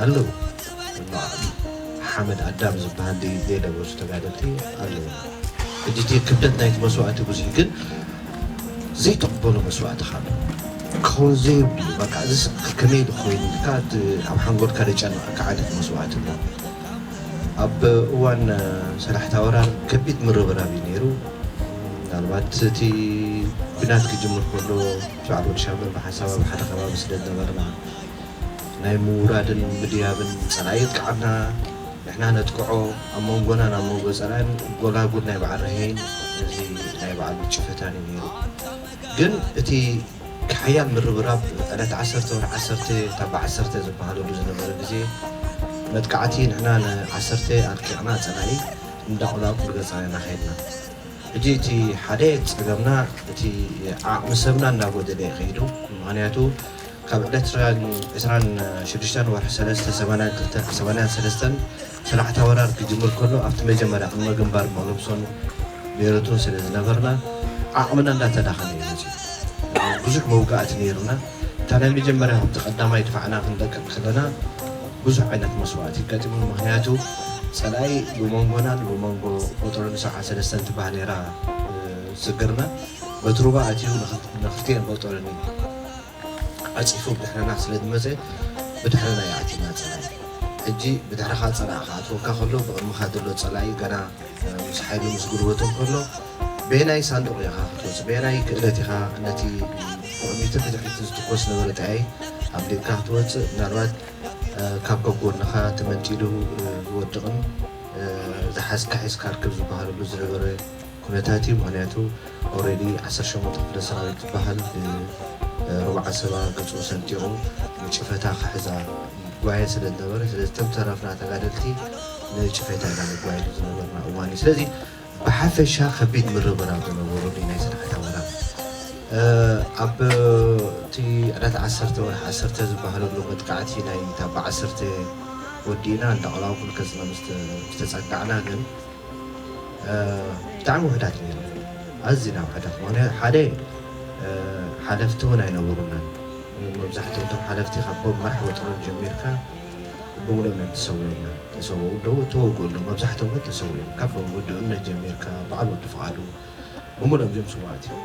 ኣለዉ። ሓመድ ኣዳም ዝበሃል ደይ-፣ ዘይለበሱ ተጋደልቲ ኣለዉ። ሕጂ እቲ ክብደት ናይቲ መስዋእቲ ብዙሕ ግን ዘይተቕበሎ መስዋእቲ ካብ ክኸውን ዘይብሉ እዩ። በቃ እዚስ ከመይ ኢሉ ክኸውን ኢልካ እቲ ኣብ ሓንጎልካ ደጨንቐካ ዓይነት መስዋእቲ ኣሎ። ኣብ እዋን ሰላሕታ ወራር ከቢድ ምርብራብ እዩ ነይሩ። ምናልባት እቲ ኲናት ክጅምር ከሎ ሻዕብ ወዲ ሻምበል ብሓንሳብ ኣብ ሓደ ከባቢ ስለ ዝነበርና ናይ ምውራድን ምድያብን ጸላኢ የጥቅዓና፣ ንሕና ነጥቅዖ፣ ኣብ መንጎናን ኣብ መንጎ ጸላእን ጎላጉል ናይ በዓል ረሄን እዚ ናይ በዓል ምጭ ፈታን እዩ ነይሩ። ግን እቲ ሓያል ምርብራብ ዕለት ዓሰርተ ወርሒ ዓሰርተ እታ ብዓሰርተ ዝበሃለሉ ዝነበረ ግዜ መጥቃዕቲ ንሕና ንዓሰርተ ኣርቂቕና ጸላኢ እንዳቑላቁል ገጻና ኢና ከይድና። ሕጂ እቲ ሓደ ጸገምና እቲ ዓቕሚ ሰብና እናጎደለ እዩ ከይዱ። ምኽንያቱ ካብ ዕለት ዕስራን ሽዱሽተን ወርሒ ሰለስተ ሰማንያን ሰለስተን ሰላሕታ ወራር ክጅምር ከሎ ኣብቲ መጀመርያ ቅድመ ግንባር መለብሶን ቤረቱን ስለ ዝነበርና ዓቕምና እንዳተዳኸመ እዩ መፅዩ። ብዙሕ መውጋእቲ ነይሩና። እታ ናይ መጀመርያ እቲ ቀዳማይ ድፋዕና ክንለቅቕ ከለና ብዙሕ ዓይነት መስዋእቲ ገጢሙ። ምኽንያቱ ጸላኢ ብመንጎናን ብመንጎ ቦጦሎኒ ሰብዓ ሰለስተን ትበሃል ነይራ ስግርና በትሩባ ኣትዩ ንኽልቲኤን ቦጦሎኒ ቀጺፉ ብድሕረና ስለ ዝመጸ ብድሕረና ይኣትዩና ጸላኢ። ሕጂ ብድሕረኻ ጸላኢ ክኣትወካ ከሎ ብቕድምኻ ዘሎ ጸላኢ ገና ምስ ሓይሉ ምስ ጉልበቱ ከሎ በየናይ ሳንዱቕ ኢኻ ክትወጽእ፣ በየናይ ክእለት ኢኻ ነቲ ብቕድሚትን ብድሕሪትን ዝትኮስ ነበረ ጠያይ ኣምሊጥካ ክትወጽእ፣ ምናልባት ካብ ከጎንኻ ተመንጢሉ ዝወድቕን ዝሓዝካ ሒዝካ ርክብ ዝበሃለሉ ዝነበረ ኩነታት እዩ። ምኽንያቱ ኦሬዲ ዓሰርተ ሸሞንተ ክፍለ ሰራዊት ዝበሃል ብርብዓ ሰባ ገፁ ሰንጢቑ ንጭፈታ ክሕዛ ይጓየ ስለ ዝነበረ፣ ስለዚ ተም ተረፍና ተጋደልቲ ንጭፈታ ኢና ንጓየሉ ዝነበርና እዋን እዩ። ስለዚ ብሓፈሻ ከቢድ ምርብራብ ዝነበረሉ ናይ ስርዓት ኣወራር ኣብ እቲ ዕለት ዓሰርተ ወርሒ ዓሰርተ ዝበሃለሉ መጥቃዕቲ ናይ ታባ ዓሰርተ ወዲእና እንዳቆላውኩል ከፅና ዝተፀጋዕና ግን ብጣዕሚ ውሕዳት ነይሩ። ኣዝና ውሕዳት ምክንያቱ ሓደ ሓለፍቲ እውን ኣይነበሩናን። መብዛሕትኦም እቶም ሓለፍቲ ካብ ቦብ መራሕ ወጥሮን ጀሚርካ ብምሉኦም እዮም ተሰዊኦምና። ተሰወኡ ደው ተወግኡ ኣለዉ። መብዛሕትኦም ግን ተሰዊኦም ካብ ወዲ እምነት ጀሚርካ በዓል ወዲ ፍቓዱ ብምሉኦም እዚኦም ስዋእት እዮም።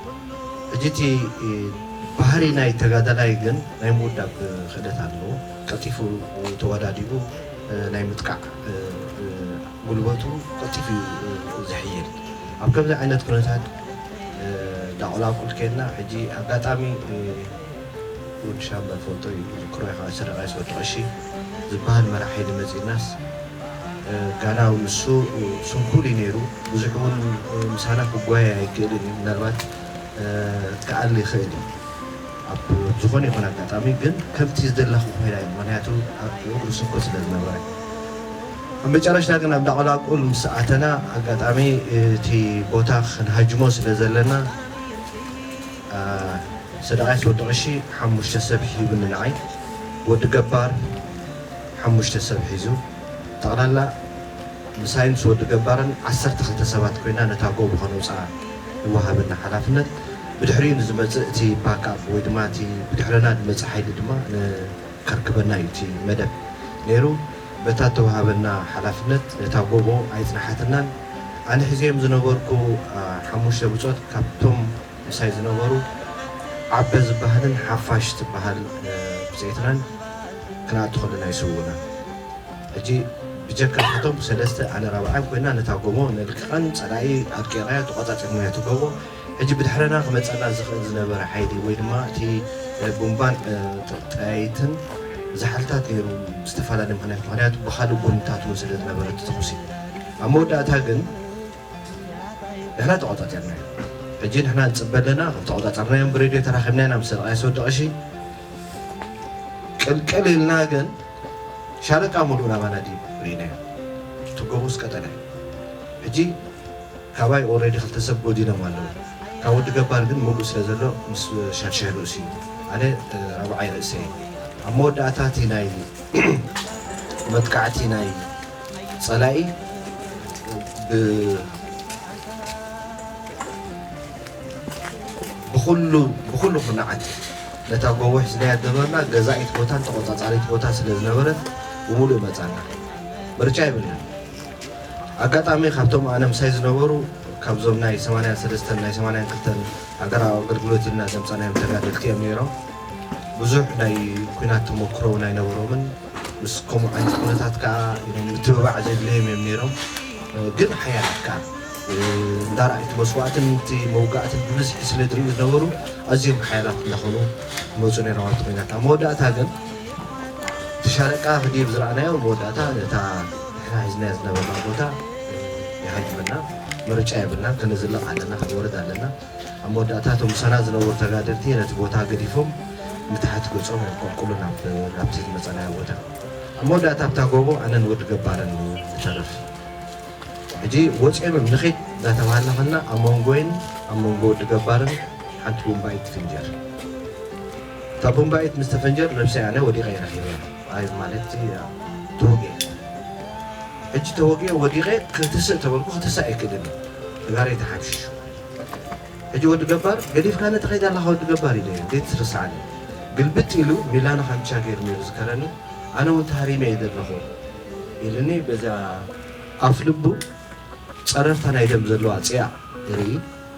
ሕጂ እቲ ባህሪ ናይ ተጋዳላይ ግን ናይ ምውዳብ ክእለት ኣለዎ። ቀልጢፉ ተወዳዲኡ ናይ ምጥቃዕ ጉልበቱ ቀልጢፉ እዩ ዝሕይል። ኣብ ከምዚ ዓይነት ኩነታት ዳቆላቁል ከድና ሕጂ ኣጋጣሚ ወዲ ሻምበል ፈልጦ እዩ ዝክሮ ኢኻ ሰረቃይ ወዲ ቀሺ ዝበሃል መራሒ ሓይሊ መፂእናስ ጋናዊ ንሱ ስንኩል እዩ ነይሩ። ብዙሕ እውን ምሳና ክጓየ ኣይክእልን እዩ። ምናልባት ክኣሊ ይኽእል እዩ ኣብ ዝኾነ ይኹን ኣጋጣሚ ግን ከምቲ ዝደለኹ ኮይና እዩ። ምክንያቱ ኣብ እግሩ ስንኩል ስለ ዝነበረ ኣብ መጨረሽታ ግን ኣብ ዳቆላቁል ምስ ኣተና ኣጋጣሚ እቲ ቦታ ክንሃጅሞ ስለ ዘለና ሰደቓይ ወዲ ቀሺ ሓሙሽተ ሰብ ሂቡኒ ንዓይ፣ ወዲ ገባር ሓሙሽተ ሰብ ሒዙ፣ ጠቕላላ ምሳይ ምስ ወዲ ገባርን ዓሰርተ ክልተ ሰባት ኮይና ነታ ጎቦ ከነውፅኣ ይወሃበና ሓላፍነት። ብድሕሪኡ ንዝመፅእ እቲ ባክኣፕ ወይ ድማ እቲ ብድሕረና ዝመፅእ ሓይሊ ድማ ከርክበና እዩ እቲ መደብ ነይሩ። በታ እተወሃበና ሓላፍነት ነታ ጎቦ ኣይፅናሓትናን። ኣነ ሒዘዮም ዝነበርኩ ሓሙሽተ ብፆት ካብቶም ምሳይ ዝነበሩ ዓበ ዝበሃልን ሓፋሽ ትበሃል ብፀይትናን ክንኣቱ ከለና ይስውኡና። ሕጂ ብጀካ ናቶም ሰለስተ ኣነ ራብዓን ኮይና ነታ ጎቦ ነልቅቐን ፀላኢ ኣድቂቕናያ ተቆፃፂርናዮ እቲ ጎቦ። ሕጂ ብድሕረና ክመፀና ዝኽእል ዝነበረ ሓይሊ ወይ ድማ እቲ ቡምባን ጠያይትን ዝሓልታት ነይሩ ብዝተፈላለየ ምክንያት ምክንያቱ ብካልእ ጎንታት እውን ስለ ዝነበረ እቲ ተኹሲ ኣብ መወዳእታ ግን ንሕና ተቆፃፂርናዮ። ሕጂ ንሕና ንፅበ ኣለና ከም ተቆፃፀርናዮም ብሬድዮ ተራኺብና ኢና ምስ ሰብኣይ ሰወዲ ቀሺ ቅልቅል ኢልና ግን ሻለቃ ሙሉእ ናባና ድዩ ርኢናዮ። ትጎቦስ ቀጠለ ሕጂ ካባይ ኦሬዲ ክልተ ሰብ ጎዲሎም ኣለዉ። ካብ ወዲ ገባር ግን ሙሉእ ስለ ዘሎ ምስ ሻድሻይ ርእሱ እዩ። ኣነ ራብዓይ ርእሰ እየ። ኣብ መወዳእታ እቲ ናይ መጥቃዕቲ ናይ ጸላኢ ብኩሉ ኩርናዓት ነታ ጎቦ ሒዝናያ ዝነበርና ገዛኢት ቦታን ተቖጻጻሪት ቦታ ስለ ዝነበረት ብሙሉእ መጻና። ምርጫ የብልናን። ኣጋጣሚ ካብቶም ኣነ ምሳይ ዝነበሩ ካብዞም ናይ ሰማንያን ሰለስተን ናይ ሰማንያን ክልተን ሃገራዊ ኣገልግሎት ኢልና ዘምጻናዮም ተጋደልቲ እዮም ነይሮም። ብዙሕ ናይ ኲናት ተመክሮ እውን ኣይነበሮምን። ምስ ከምኡ ዓይነት ኩነታት ከዓ ምትብባዕ ዘድልዮም እዮም ነይሮም። ግን ሓያላት ከዓ እንዳረኣዩ እቲ መስዋእትን እቲ መውጋእትን ብብዝሒ ስለ ዝርእዩ ዝነበሩ ኣዝዮም ሓያላት እንዳኾኑ ክመፁ ነይሮም ኣብቲ ኲናት። ኣብ መወዳእታ ግን እቲ ሻለቃ ክድይብ ዝረኣናዮ መወዳእታ ነታ ንሕና ሒዝናያ ዝነበርና ቦታ ይሃጅመና። ምርጫ የብልና፣ ክንዝለቕ ኣለና፣ ክንወርድ ኣለና። ኣብ መወዳእታ እቶም ምሳና ዝነበሩ ተጋደልቲ ነቲ ቦታ ገዲፎም ንታሕቲ ገጾም እዮም ቆልቁሉ ናብ ናብቲ ዝመጸናዮ ቦታ። ኣብ መወዳእታ ኣብታ ጎቦ ኣነን ወዲ ገባርን ንተርፍ። ሕጂ ወፂኦም እዮም ንኺድ እንዳተባሃልና ከለና ኣብ መንጎይን ኣብ መንጎ ወዲ ገባርን ሓንቲ ቡምባይት ትፍንጀር። እታ ቡምባይት ምስ ተፈንጀር ነብሰይ ኣነ ወዲቐ እየ ረኺበ። ኣይ ማለት ተወጊአ። ሕጂ ተወጊአ ወዲቐ ክትስእ ተበልኩ ክትስእ ኣይክእልን። ተጋሪ ተሓምሽሹ። ሕጂ ወዲ ገባር ገዲፍካኒ ትኸይድ ኣለኻ ወዲ ገባር ኢለ እየ ዘይትርስዓኒ። ግልብጥ ኢሉ ሚላና ካምቻ ገይሩ ነይሩ ዝከረኒ። ኣነ እውን ተሃሪመ እየ ዘለኹ ኢልኒ። በዛ ኣፍ ልቡ ጸረርታ ናይ ደም ዘለዋ ጽያ ርኢ።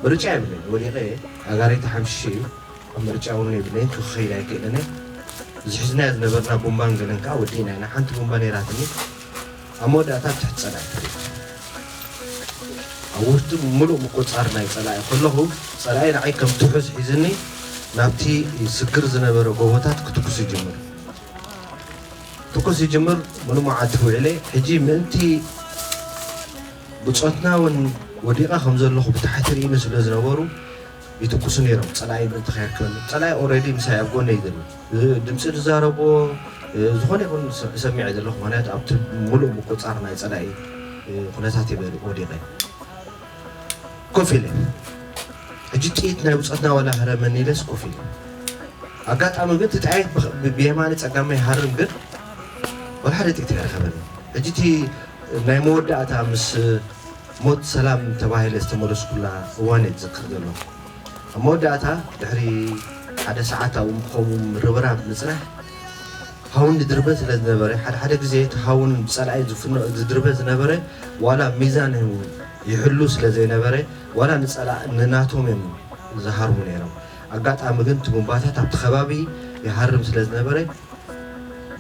ምርጫ የብለይን፣ ወዲቐ እየ። ኣጋረይ ተሓምሽሸ እዩ። ኣብ ምርጫ እውን የብለይን፣ ክኸይድ ኣይክእልን እየ። ዝሕዝናዮ ዝነበርና ቡምባን ገለን ከኣ ወዲእና ኢና። ሓንቲ ቡምባ ነይራትኒ። ኣብ መወዳእታ ኣብ ትሕቲ ጸላኢ ተሪፈ። ኣብ ውሽጢ ምሉእ ምቁጽጻር ናይ ጸላኢ ከለኹ፣ ጸላኢ ንዓይ ከም ትሑዝ ሒዝኒ ናብቲ ስግር ዝነበረ ጎቦታት ክትኩስ ይጅምር። ትኩስ ይጅምር፣ ምሉእ መዓልቲ ውዒለ። ሕጂ ምእንቲ ብጾትና እውን ወዲቐ ከም ዘለኹ ብታሕቲ ርኢኒ ስለ ዝነበሩ፣ ይትኩሱ ነይሮም። ጸላኢ ምእንቲ ከየርክበኒ። ጸላኢ ኦልሬዲ ምሳይ ኣብ ጎነይ ዘሎ። እ፣ ድምጺ ዝዛረቦ፣ እ፣ ዝኾነ ይኹን ስ-፣ እሰምዕ እየ ዘለኹ። ምኽንያቱ ኣብቲ ምሉእ ምቁጻር ናይ ጸላኢ፣ እ፣ ኩነታት እየ በ-፣ ወዲቐ። ኮፍ ኢለ። ሕጂ ጥይት ናይ ብጾትና ዋላ ህረመኒ ኢለስ ኮፍ ኢለ። ኣጋጣሚ ግን እቲ ጠያይት ብኽ-፣ ብ-፣ ብየማነ ጸጋመ ይሃርም ግን ዋላ ሓደ ጥይት ኣይረኸበኒ። ሕጂ እቲ ናይ መወዳእታ ምስ ሞት ሰላም ተባሂለ ዝተመለስኩላ እዋን እየ ዝዝክር ዘለኹ። ኣብ መወዳእታ ድሕሪ ሓደ ሰዓት ኣብኡ ከምኡ ምርብራብ ምጽናሕ፣ ሃውን ዝድርበ ስለ ዝነበረ፣ ሓደ ሓደ ግዜ እቲ ሃውን ብጸላኢ ዝፍኖ-፣ ዝድርበ ዝነበረ ዋላ ሚዛን ይሕሉ ስለ ዘይነበረ፣ ዋላ ንጸላ-፣ ንናቶም እዮም ዝሃርሙ ነይሮም። ኣጋጣሚ ግን እቲ ቡምባታት ኣብቲ ከባቢ ይሃርም ስለ ዝነበረ፣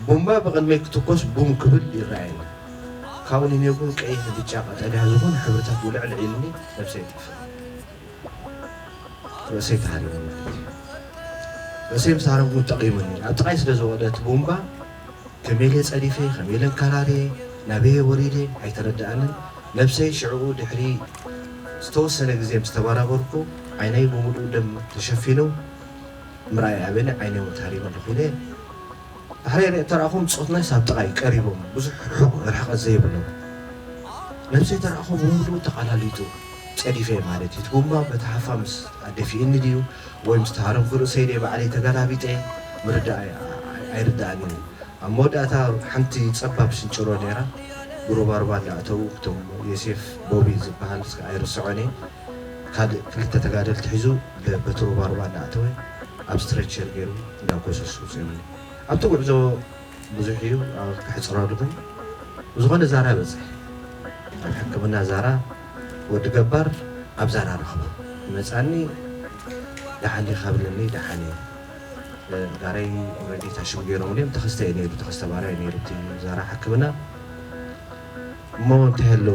ቡምባ ብቕድመይ ክትኮስ ቡም ክብል ይረኣየኒ። ካብኡ ንኔው ግን ቀይሕ፣ ብጫ፣ ቀጠልያ ዝኾነ ሕብርታት ብልዕል ኢሉኒ ነብሰይ ይጠፍእ። ርእሰይ ተሃሪሙ ማለት እዩ። ርእሰይ ምስ ተሃረምኩ ጠቒሙኒ። ኣብ ጥቓይ ስለ ዝወቐለ እቲ ቡምባ ከመይ ኢለ ጸዲፈ፣ ከመይ ኢለ ኣንከራርየ፣ ናበይ ወሪደ ኣይተረድኣንን። ነብሰይ ሽዕኡ ድሕሪ ዝተወሰነ ግዜ ምስ ተበራበርኩ ዓይነይ ብምሉኡ ደም ተሸፊኑ ምርኣይ ኣበኒ፣ ዓይነይ እውን ተሃሪሙ ኣለኹ ኢለ ድሕረይ ርእ-፣ ተራእኹ፣ ብጾትናስ ኣብ ጥቓይ ቀሪቦም፣ ብዙሕ ርሑቕ ርሕቐት ዘይብሎም። ነብሰይ ተራእኹ፣ ብምሉኡ ተቓላሊጡ፣ ጸዲፈ ማለት እዩ። እቲ ቡምባ በቲ ሃፋ ምስ ኣደፊእኒ ድዩ ወይ ምስ ተሃረምኩ ርእሰይ ድየ ባዕለይ ተገላቢጠ፣ ምርዳእ ኣይ-፣ ኣይ-፣ ኣይርድኣንን እዩ። ኣብ መወዳእታ ሓንቲ ጸባብ ስንጭሮ ነይራ፣ ብሩባሩባ እንዳኣተዉ፣ እቶም ዮሴፍ ቦቢ ዝበሃል፣ እስከ ኣይርስዖን እየ። ካልእ ክልተ ተጋደልቲ ሒዙ ብ-፣ በቲ ሩባሩባ እንዳኣተወ፣ ኣብ ስትሬቸር ገይሩ እንዳጎሰሱ ውፅኡኒ። ኣብቲ ጉዕዞ ብዙሕ እዩ፣ ኣብ ከሕፅረሉ ግን ብዝኾነ ዛራ በፅሐ። ኣብ ሕክምና ዛራ፣ ወዲ ገባር ኣብ ዛራ ረኽቦ። ይመፅኣኒ፣ ደሓን ዲኻ ብለኒ፣ ደሓን እየ። እ፣ ጋረይ ኦልሬዲ ታሽሙ ገይሮም እዮም። ተኸስተ እዩ ነይሩ፣ ተኸስተ ባርያ እዩ ነይሩ እቲ ዛራ ሕክምና። እሞ እንታይ ኣሎ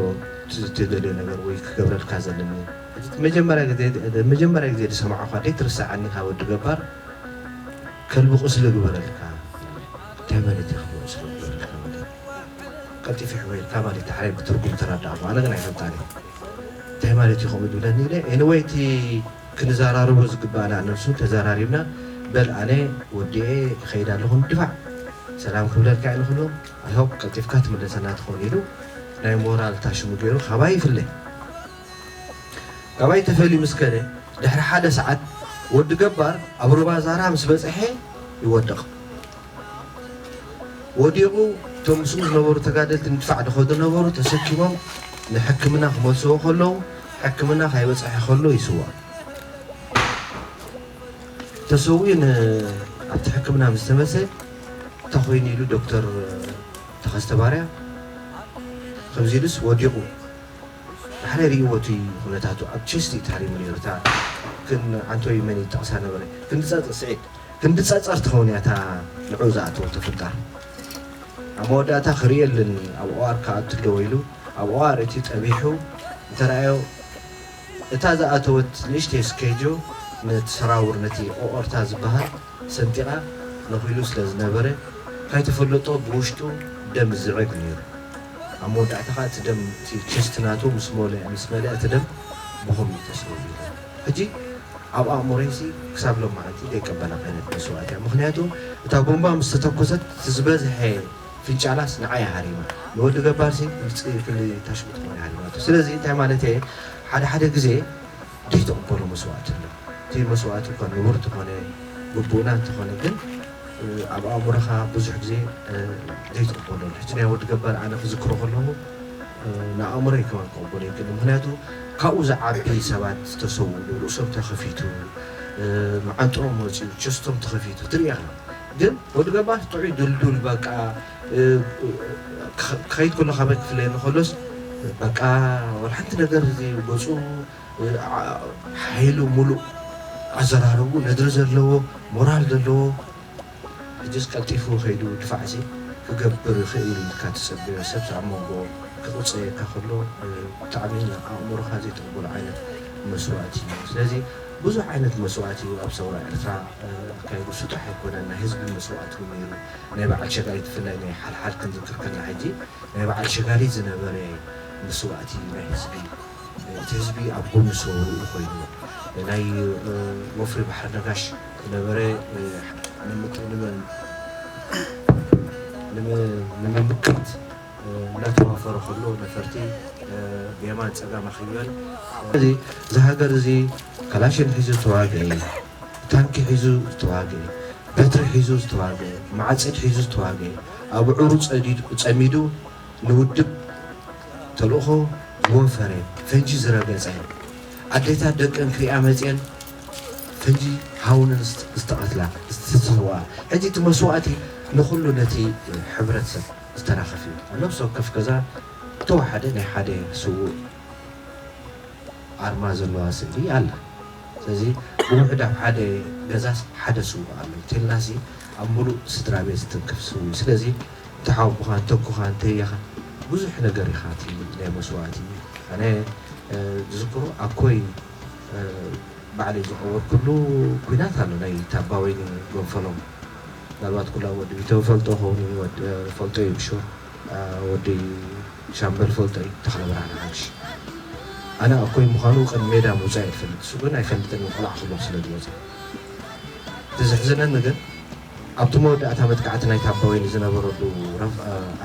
ት-፣ ትደልዮ ነገር ወይ ክገብረልካ ዘለኒ? ሕጂ እቲ መጀመርያ ግዜ፣ መጀመርያ ግዜ ዝሰማዕኳ ደይ ትርሳዓኒ ካብ ወዲ ገባር፣ ከልቢ ቁስሊ ግበረልካ። እንታይ ማለት እዩ ከልቢ ቁስሊ ግበረልካ ማለት? ቀልጢፈ ሕወየልካ ማለት እዩ። ሓራይ ብትርጉም ተረዳእኩ። ኣነ ግን ኣይፈልጣን እየ። እንታይ ማለት እዩ ከምኡ ዝብለኒ ኢለ። ኤኒወይ እቲ ክንዘራረቦ ዝግባእና ነብሱ ተዘራሪብና፣ በል ኣነ ወዲኤ ይኸይድ ኣለኹ ንድፋዕ። ሰላም ክብለልካ እየ ንኹሎም። ኣይ ሆፕ ቀልጢፍካ ትምለሰና ትኸውን ኢሉ ናይ ሞራል ታሽሙ ገይሩ ካባይ ይፍለ። ካባይ ተፈልዩ ምስ ከደ ድሕሪ ሓደ ሰዓት ወዲ ገባር ኣብ ሩባ ዛራ ምስ በጽሐ ይወድቕ። ወዲቑ እቶም ምስኡ ዝነበሩ ተጋደልቲ ንድፋዕ ዝኸዱ ነበሩ ተሰኪሞም ንሕክምና ክመልስዎ ከለዉ ሕክምና ካይበጽሐ ከሎ ይስዋእ። ተሰዊኡ ን-፣ ኣብቲ ሕክምና ምስ ተመልሰ እንታይ ኮይኑ ኢሉ ዶክተር ተኸስተ ባርያ ከምዚ ኢሉስ ወዲቑ ዳሕራይ ርእይዎ እቲ ኩነታቱ ኣብ ቸስት እዩ ተሃሪሙ ነይሩ። እታ ክን-፣ ዓንቶይ መን እዩ ጠቕሳ ነበረ? ክንዲ ጸጸር፣ ስዒድ፣ ክንዲ ጸጸር ትኸውን እያ እታ ንዕኡ ዝኣተወቶ ፍንጣር። ኣብ መወዳእታ ክርእየለን ኣብ ኦኣር ክኣቱ ኣለዎ ኢሉ ኣብ ኦኣር እቲ ጠቢሑ እንተረኣዮ እታ ዝኣተወት ንእሽተይ ስኬጆ ነቲ ሰራውር ነቲ ኦኦርታ ዝበሃል ሰንጢቓ ነኺሉ ስለ ዝነበረ፣ ካይተፈለጦ ብውሽጡ ደም ዝዝዕግ ነይሩ። ኣብ መወዳእታ ኸኣ እቲ ደም፣ እቲ ቸስት ናቱ ምስ መለ-፣ ምስ መለአ እቲ ደም ብኸምኡ ተሰዊኡ። ሕጂ ኣብ ኣእምሮይሲ ክሳብ ሎማዓንቲ ዘይቀበላ ዓይነት መስዋእቲ እያ። ምኽንያቱ እታ ቦምባ ምስ ተተኮሰት እቲ ዝበዝሐ ፍንጫላስ ንዓይ ሃሪማ፣ ንወዲ ገባርሲ ክልተ ሽጉጥ ኮነ ሃሪማቶ። ስለዚ እንታይ ማለት እየ? ሓደ ሓደ ግዜ ዘይተቕበሎ መስዋእቲ ኣሎ። እቲ መስዋእቲ እኳ ንቡር እንተኾነ፣ ግቡእና እንተኾነ፣ ግን ኣብ ኣእምሮኻ ብዙሕ ግዜ ዘይትቕበሎ ኣሎ። ሕጂ ናይ ወዲ ገባር ኣነ ክዝክሮ ከለኹ ንኣእምሮይ ከማን ክቕበሎ ይክእል። ምክንያቱ ካብኡ ዝዓቢ ሰባት ዝተሰውሉ፣ ርእሶም ተኸፊቱ፣ መዓንጥኦም ወፂኡ፣ ቸስቶም ተኸፊቱ ትርኢ ኢኻ። ግን ወዲ ገባር ጥዑይ ድልዱል በቃ ክኸይድ ከሎ ካበይ ክፍለየኒ ከሎስ በቃ ወላ ሓንቲ ነገር እዚ ገፁ ሓይሉ ሙሉእ ኣዘራረቡ ነድሪ ዘለዎ ሞራል ዘለዎ ሕጅስ ቀልጢፉ ከይዱ ድፋዕሲ ክገብር ይኽእል ኢልካ ትጸበዮ ሰብስ ኣብ መንጎ ክቕጸየካ ከሎ ብጣዕሚ ንኣእምሮኻ ዘይትቕበሎ ዓይነት መስዋእቲ እዩ። ስለዚ ብዙሕ ዓይነት መስዋእቲ እዩ ኣብ ሰውራ ኤርትራ ኣካይዱ። ስጡሕ ኣይኮነን፣ ናይ ህዝቢ መስዋእቲ እውን ነይሩ። ናይ በዓል ሸጋሪት ብፍላይ ናይ ሓልሓል ክንዝክር ከለና ሕጂ ናይ በዓል ሸጋሪት ዝነበረ መስዋእቲ ናይ ህዝቢ እቲ ህዝቢ ኣብ ጎኒ ሰውርኡ ኮይኑ ናይ ወፍሪ ባሕሪ ነጋሽ ዝነበረ ንምምክት እናተዋፈረ ከሎ ነፈርቲ ብየማን ፀጋም ኣኺበን እዚ ሃገር እዚ ካላሽን ሒዙ ዝተዋግአ ታንኪ ሒዙ ዝተዋግአ በትሪ ሒዙ ዝተዋግአ ማዕፅድ ሒዙ ዝተዋግአ ኣብዑሩ ፀሚዱ ንውድብ ተልእኾ ዝወፈረ ፈንጂ ዝረገፀ ኣዴታት ደቀን ክሪኣ መፅአን ፈንጂ ሃውነን ዝተቐትላ ዝተሰውኣ ሕጂ እቲ መስዋእቲ ንኩሉ ነቲ ሕብረተሰብ ዝተራኸፍ እዩ። ኣብ ነብሲ ወከፍ ገዛ ዝተዋሓደ ናይ ሓደ ስውእ ኣርማ ዘለዋ ስእሊ ኣላ። ስለዚ ብውሕድ ኣብ ሓደ ገዛስ ሓደ ስውእ ኣሎ እንተልናሲ ኣብ ሙሉእ ስድራ ቤት ዝትንክፍ ስውእ እዩ። ስለዚ እንተሓወቦኻ እንተኩኻ እንተየኻ ብዙሕ ነገር ኢኻ እቲ ናይ መስዋእቲ ኣነ ዝዝክሮ ኣኮይ ባዕለይ ዝቐወርኩሉ ኩናት ኣሎ ናይ ታባወይኒ ጎንፈሎም ምናልባት ኩላ ወዲ ቢተው ፈልጦ ኸውን ፈልጦ እዩ ብሹር ወዲ ሻምበል ፈልጦ እዩ ተኽለ ብርሃን ሓምሽ ኣነ ኣኮይ ምዃኑ ቅድሚ ሜዳ ምውፃእ እየ ዝፈልጥ እሱ ግን ኣይፈልጥን ቆልዓ ክሎም ስለ ዝወፀ እቲ ዘሕዝነኒ ግን ኣብቲ መወዳእታ መጥቃዕቲ ናይ ታባወይኒ ዝነበረሉ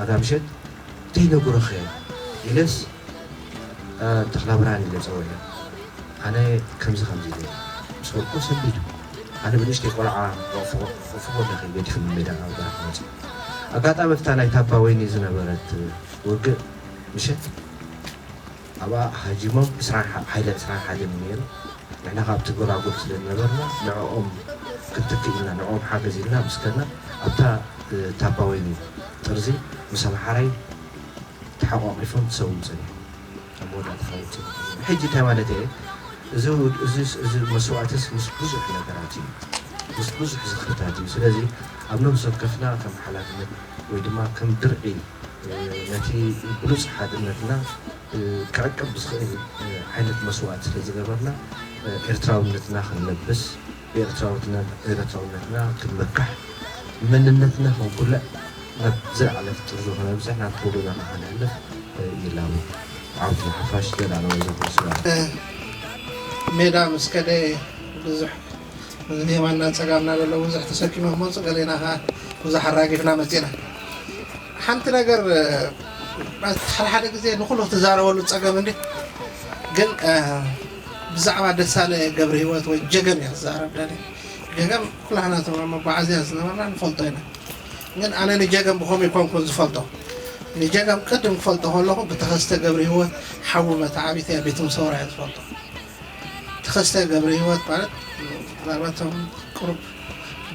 ኣጋምሸት ዘይነግሮኸ ኢለስ ተኽለ ብርሃን ኢለ ፀውዐ ኣነ ከምዚ ከምዚ ኢለ ምስ በልኩ ሰንቢዱ ኣነ ብንእሽተይ ቆልዓ ክቕፍዎ ኣለኺ ገዲፉኒ ሜዳ ናብ በረኻ ወፂ ኣጋጣሚ ኣብታ ናይ ታባ ወይኒ ዝነበረት ውግእ ምሸት ኣብኣ ሃጂሞም ሓይሊ ዕስራን ሓደን ነይሩ ንሕና ካብቲ ጎላጉል ስለ ዝነበርና ንዕኦም ክንትክእ ኢልና ንዕኦም ሓገዝ ኢልና ምስ ከድና ኣብታ ታባ ወይኒ ጥርዚ ምስ ኣምሓራይ ተሓቋቒፎም ክሰውኡ ጸኒሖም ኣብ መወዳእታ ካብ ውጽእ ሕጂ እንታይ ማለት እየ እዚ መስዋእትስ ምስ ብዙሕ ነገራት እዩ ምስ ብዙሕ ዝኽርታት እዩ ስለዚ ኣብ ነብሲ ወከፍና ከም ሓላፍነት ወይ ድማ ከም ድርዒ ነቲ ብሉጽ ሓድነትና ክዕቅብ ብዝኽእል ዓይነት መስዋእቲ ስለ ዝገበርና ኤርትራውነትና ክንለብስ ብኤርትራውነትና ክንመካሕ መንነትና ክንኩልዕ ናብ ዝለዓለ ጥርዙ ክነብፅሕ ናብ ኩሉና ንክንሕልፍ ይላቡ ዓውት ንሓፋሽ ዘላለወ ዘፍስላ ሜዳ ምስ ከደ ብዙሕ የማና ፀጋምና ዘሎ ብዙሕ ተሰኪመ መፁ ገሌና ከዓ ብዙሕ ኣራጊፍና መፂና ሓንቲ ነገር ሓደ ሓደ ግዜ ንኩሉ ክትዛረበሉ ፀገም እንዲ ግን ብዛዕባ ደሳለ ገብረ ህይወት ወይ ጀገም እያ ትዛረብ ደለ ጀገም ኩላህና ተማ መጓዓዝያ ዝነበርና ንፈልጦ ኢና ግን ኣነ ንጀገም ብኸም ይኮንኩን ዝፈልጦ ንጀገም ቅድም ክፈልጦ ከለኹ ብተኸስተ ገብረ ህይወት ሓዊ መተዓቢት እያ ቤት ምሰውራ እያ ዝፈልጦ ተኸስተ ገብረ ህይወት ማለት ምናልባት ቶም ቅሩብ